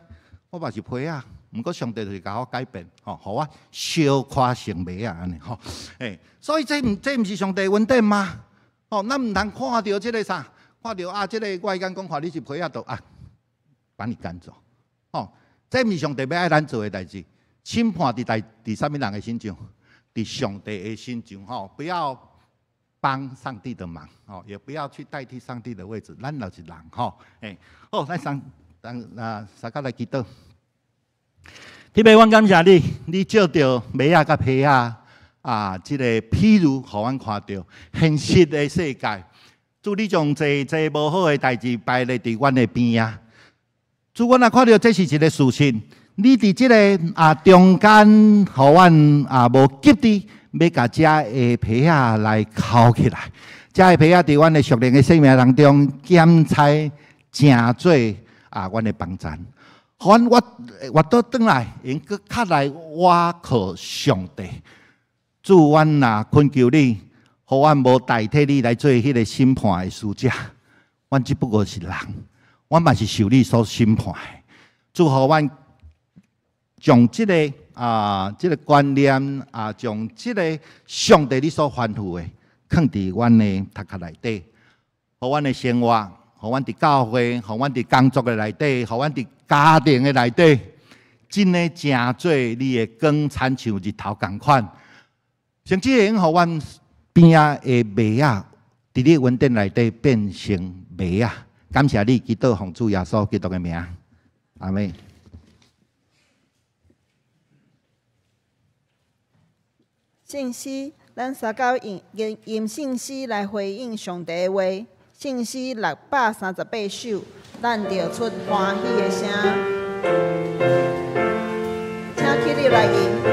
C: 我嘛是批仔，毋過上帝就是共我改變，吼，予我小可成馬仔按呢吼，欸，所以這毋是上帝恩典嗎？吼，咱毋通看著這个啥，看著啊，這个外間講看你是批仔，就啊，把你趕走，吼，這毋是上帝欲愛咱做的代誌。審判佇啥物人的身上？佇上帝的身上，吼，不要幫上帝的忙，哦，也不要去代替上帝的位置。咱就是人，吼，欸，好，咱上，咱啊，相佮來祈禱。天父，阮感謝你，你借著馬仔佮批仔啊，這个譬喻，予阮看著現實的世界。主，你將濟濟無好的代誌擺咧佇阮的邊仔。主，阮若看著這是一个事實，你佇這个啊中間，予阮啊無急佇欲共這个批仔來抾起來，這个批仔佇阮的屬靈的生命當中，檢採成做啊阮的幫贊，予阮活活倒轉來，會閣較來倚靠上帝。主，阮若懇求你，予阮無代替你來做彼个審判的使者，阮只不過是人，阮嘛是受你所審判的。主，予阮將這个啊，這个觀念啊，將這个上帝你所吩咐的，囥佇阮的頭殼內底，予阮的生活，予阮佇教會，予阮佇工作的內底，予阮佇家庭的內底，真的成做你的光，親像日頭仝款，甚至會用予阮邊仔的馬仔，佇你恩典內底變成馬仔。感謝你，祈禱奉主耶穌基督的名，阿們。
A: 聖詩，咱相佮用用用聖詩來回應上帝的話。聖詩638首，咱著出歡喜的聲，請起立來吟。
B: 主。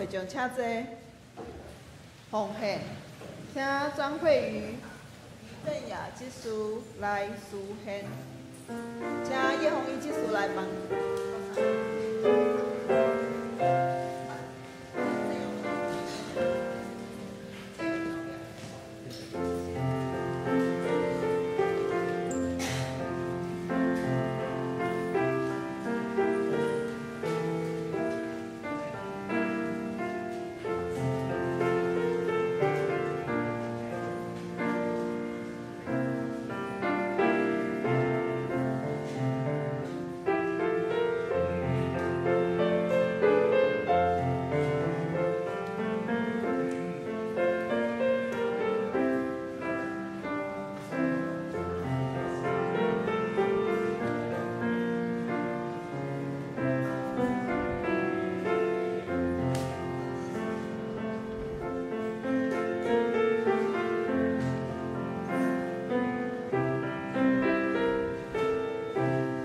A: 會長請坐。奉獻，請張慧瑜、余正雅執事來司獻，請葉鳳儀執事來幫。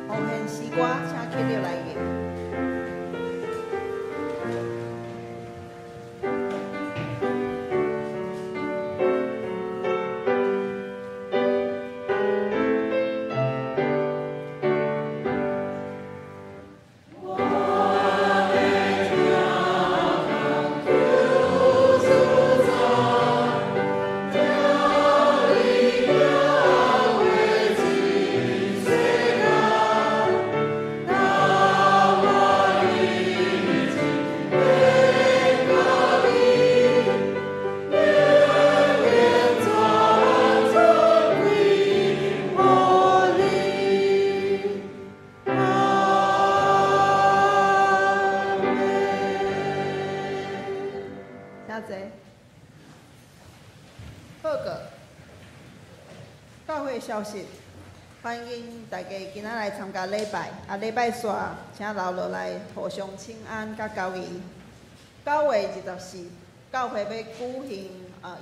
A: 奉獻詩歌，請起立來吟。請坐。報告，教會消息，歡迎大家今仔來參加禮拜。啊，禮拜煞，請留落來互相請安佮交誼。9月24，教會欲舉行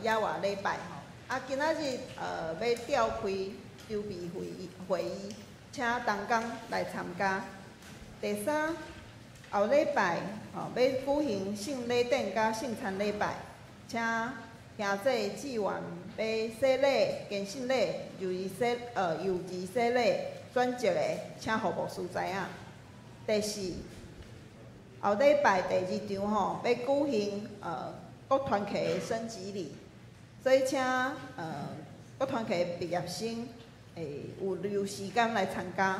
A: 野外禮拜吼。啊，今仔日欲召開籌備會議，請同工來參加。第三，後禮拜吼欲舉行聖禮典佮聖餐禮拜，請兄弟志願欲洗禮、堅信禮、幼兒洗禮轉職的，請予牧師知影。第四，後禮拜第二場吼欲舉行各團契的升級禮，所以請各團契的畢業生會有留時間來參加。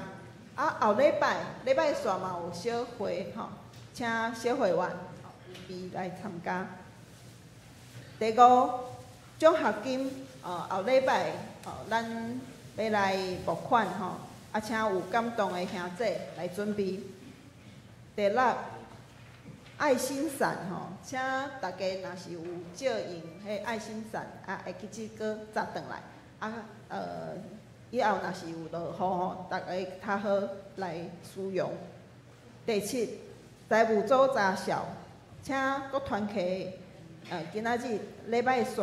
A: 啊，後禮拜禮拜四嘛有小會吼，請小會員預備來參加。第五，獎學金，後禮拜，咱欲來募款吼，啊，請有感動的兄弟來準備。第六，愛心傘吼，請大家若是有借用彼愛心傘，啊，會記得閣紮轉來，啊，以後若是有落雨吼，大家較好來使用。第七，財務組查數，請各團契，今仔日禮拜四，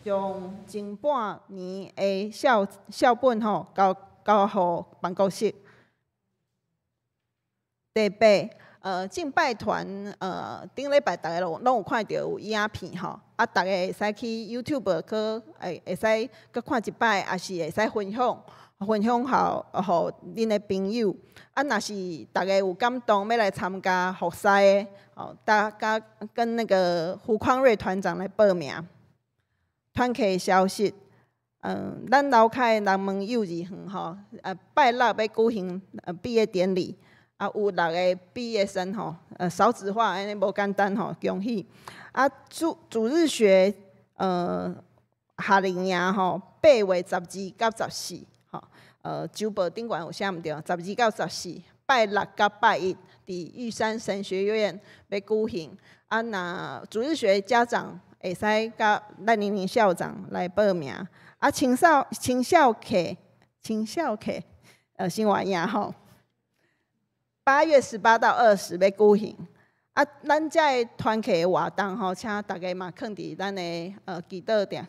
A: 將前半年的數本吼交予辦公室。第八，敬拜團，頂禮拜逐家攏有看著有影片吼，啊，逐家會使去 YouTube 去會使閣看一擺，抑是會使分享予恁的朋友。啊，若是逐家有感動欲來參加服侍的，哦，大家跟那個胡匡瑞團長來報名。團契消息，咱樓跤的南門幼兒園吼，拜六欲舉行畢業典禮。啊，有六个畢業生吼，少子化按呢無簡單吼，恭喜！啊，主日學，夏令營吼，8月12到14，吼，週報頂懸有寫毋對，12到14，拜六佮拜一，佇玉山神學院欲舉行。啊，若主日學家長會使佮賴玲玲校長來報名。啊，青少課，生活營吼。8月18到20欲舉行，啊，咱遮的團契的活動吼，請大家嘛囥佇咱的祈禱定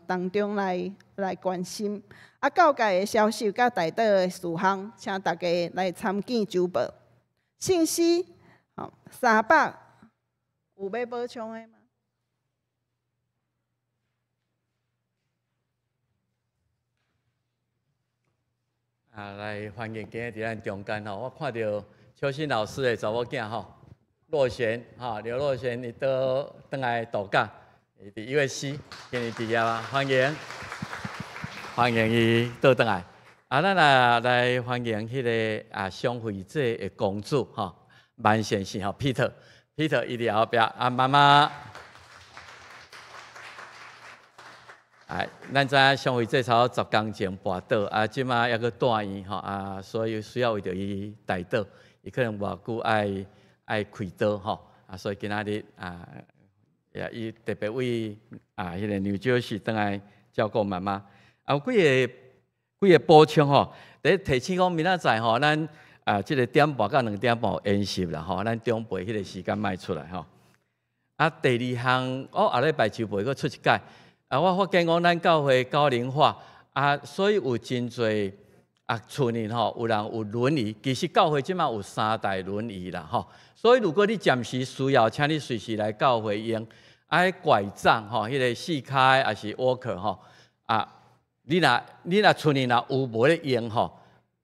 A: 當中來關心。啊，教界的消息佮代禱的事項，請大家來參見週報。信息，吼，三百有欲补充的嗎？
D: 啊，來歡迎今日佇咱中間吼，我看著邱新老師的查某囝吼，若璇吼，劉若璇伊倒轉來度假，伊佇 USC 今年畢業啊，歡迎，歡迎伊倒轉來。啊，咱啊來歡迎彼个啊雙慧姐的公主吼，萬先生吼，Peter，Peter 伊佇後壁啊，媽媽。哎，咱知影雙慧姐差不多10工前跋倒，啊，這馬猶閣住院吼，啊，所以需要為著伊代禱，伊可能無偌久愛開刀吼，啊，所以今仔日啊，也伊特別為啊彼个紐澤西轉來照顧媽媽。啊，有幾個補充吼，第一提醒講明仔載吼，咱啊這个點半到2點半有演習啦吼，咱長輩彼个時間莫出來吼。啊，第二項，我後禮拜籌備閣出一擺。啊，我發現講咱教會高齡化啊，所以有真濟啊，厝裡吼有人有輪椅，其實教會這馬有3台輪椅啦吼。所以如果你暫時需要，請你隨時來教會用。啊，拐杖吼，彼个四跤的抑是 walker 吼，啊，你若厝裡若有無咧用吼，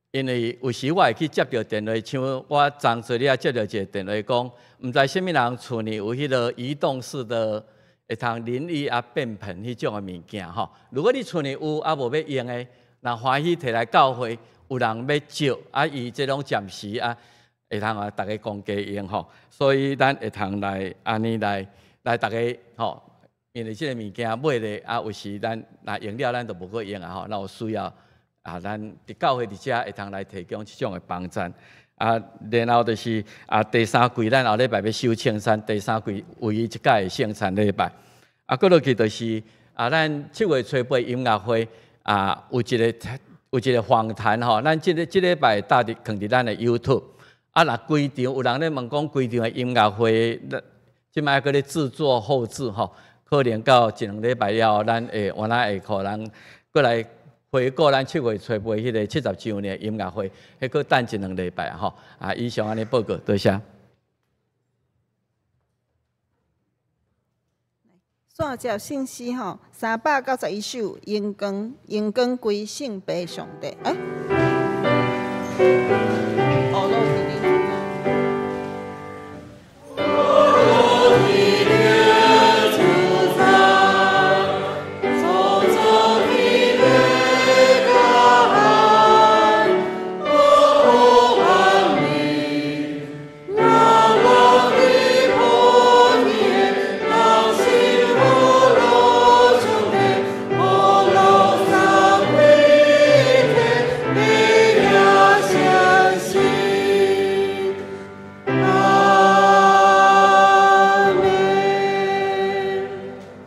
D: 因為有時我會去接著電話，像我昨昨日接著一個電話講，毋知啥物人厝裡有彼个移動式的。會通淋浴啊、便盆彼種的物件吼。如果你厝裡有啊無欲用的，若歡喜提來教會，有人欲借啊，伊這攏暫時啊，會通啊，逐家公家用吼。所以咱會通來按呢來逐家吼，因為這個物件買咧啊，有時咱若用了，咱就無閣用啊吼。若有需要啊，咱佇教會佇遮會通來提供這種的幫助。啊，然後就是啊，第三季咱後禮拜欲守聖餐，第三季唯一一擺的聖餐禮拜。啊，閣落去就是啊，咱7月初8音樂會啊，有一個訪談吼，咱這禮拜搭佇囥佇咱的 YouTube。啊，若規場有人咧問講規場的音樂會，這擺閣咧製作後製吼，可能到一兩禮拜了後，咱會原來會予人閣來。回顧咱7月初8彼个70週年音樂會，彼閣等一兩禮拜吼。啊，以上按呢報告，多謝。
A: 線接信息吼，391首，榮光榮光歸聖父上帝。欸哦，落去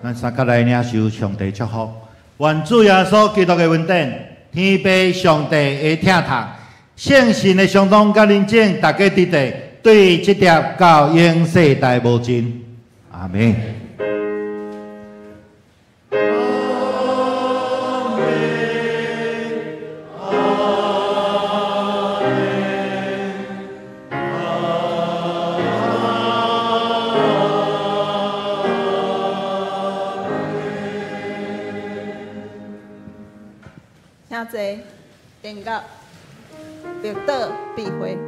A: 恁
C: 三角來領受上帝祝福，願主耶穌基督的恩典、天父上帝的疼痛、聖神的相當佮臨在，大家佇地對這粒到永世代無盡。阿門。
A: 請坐，殿閣，默禱閉會。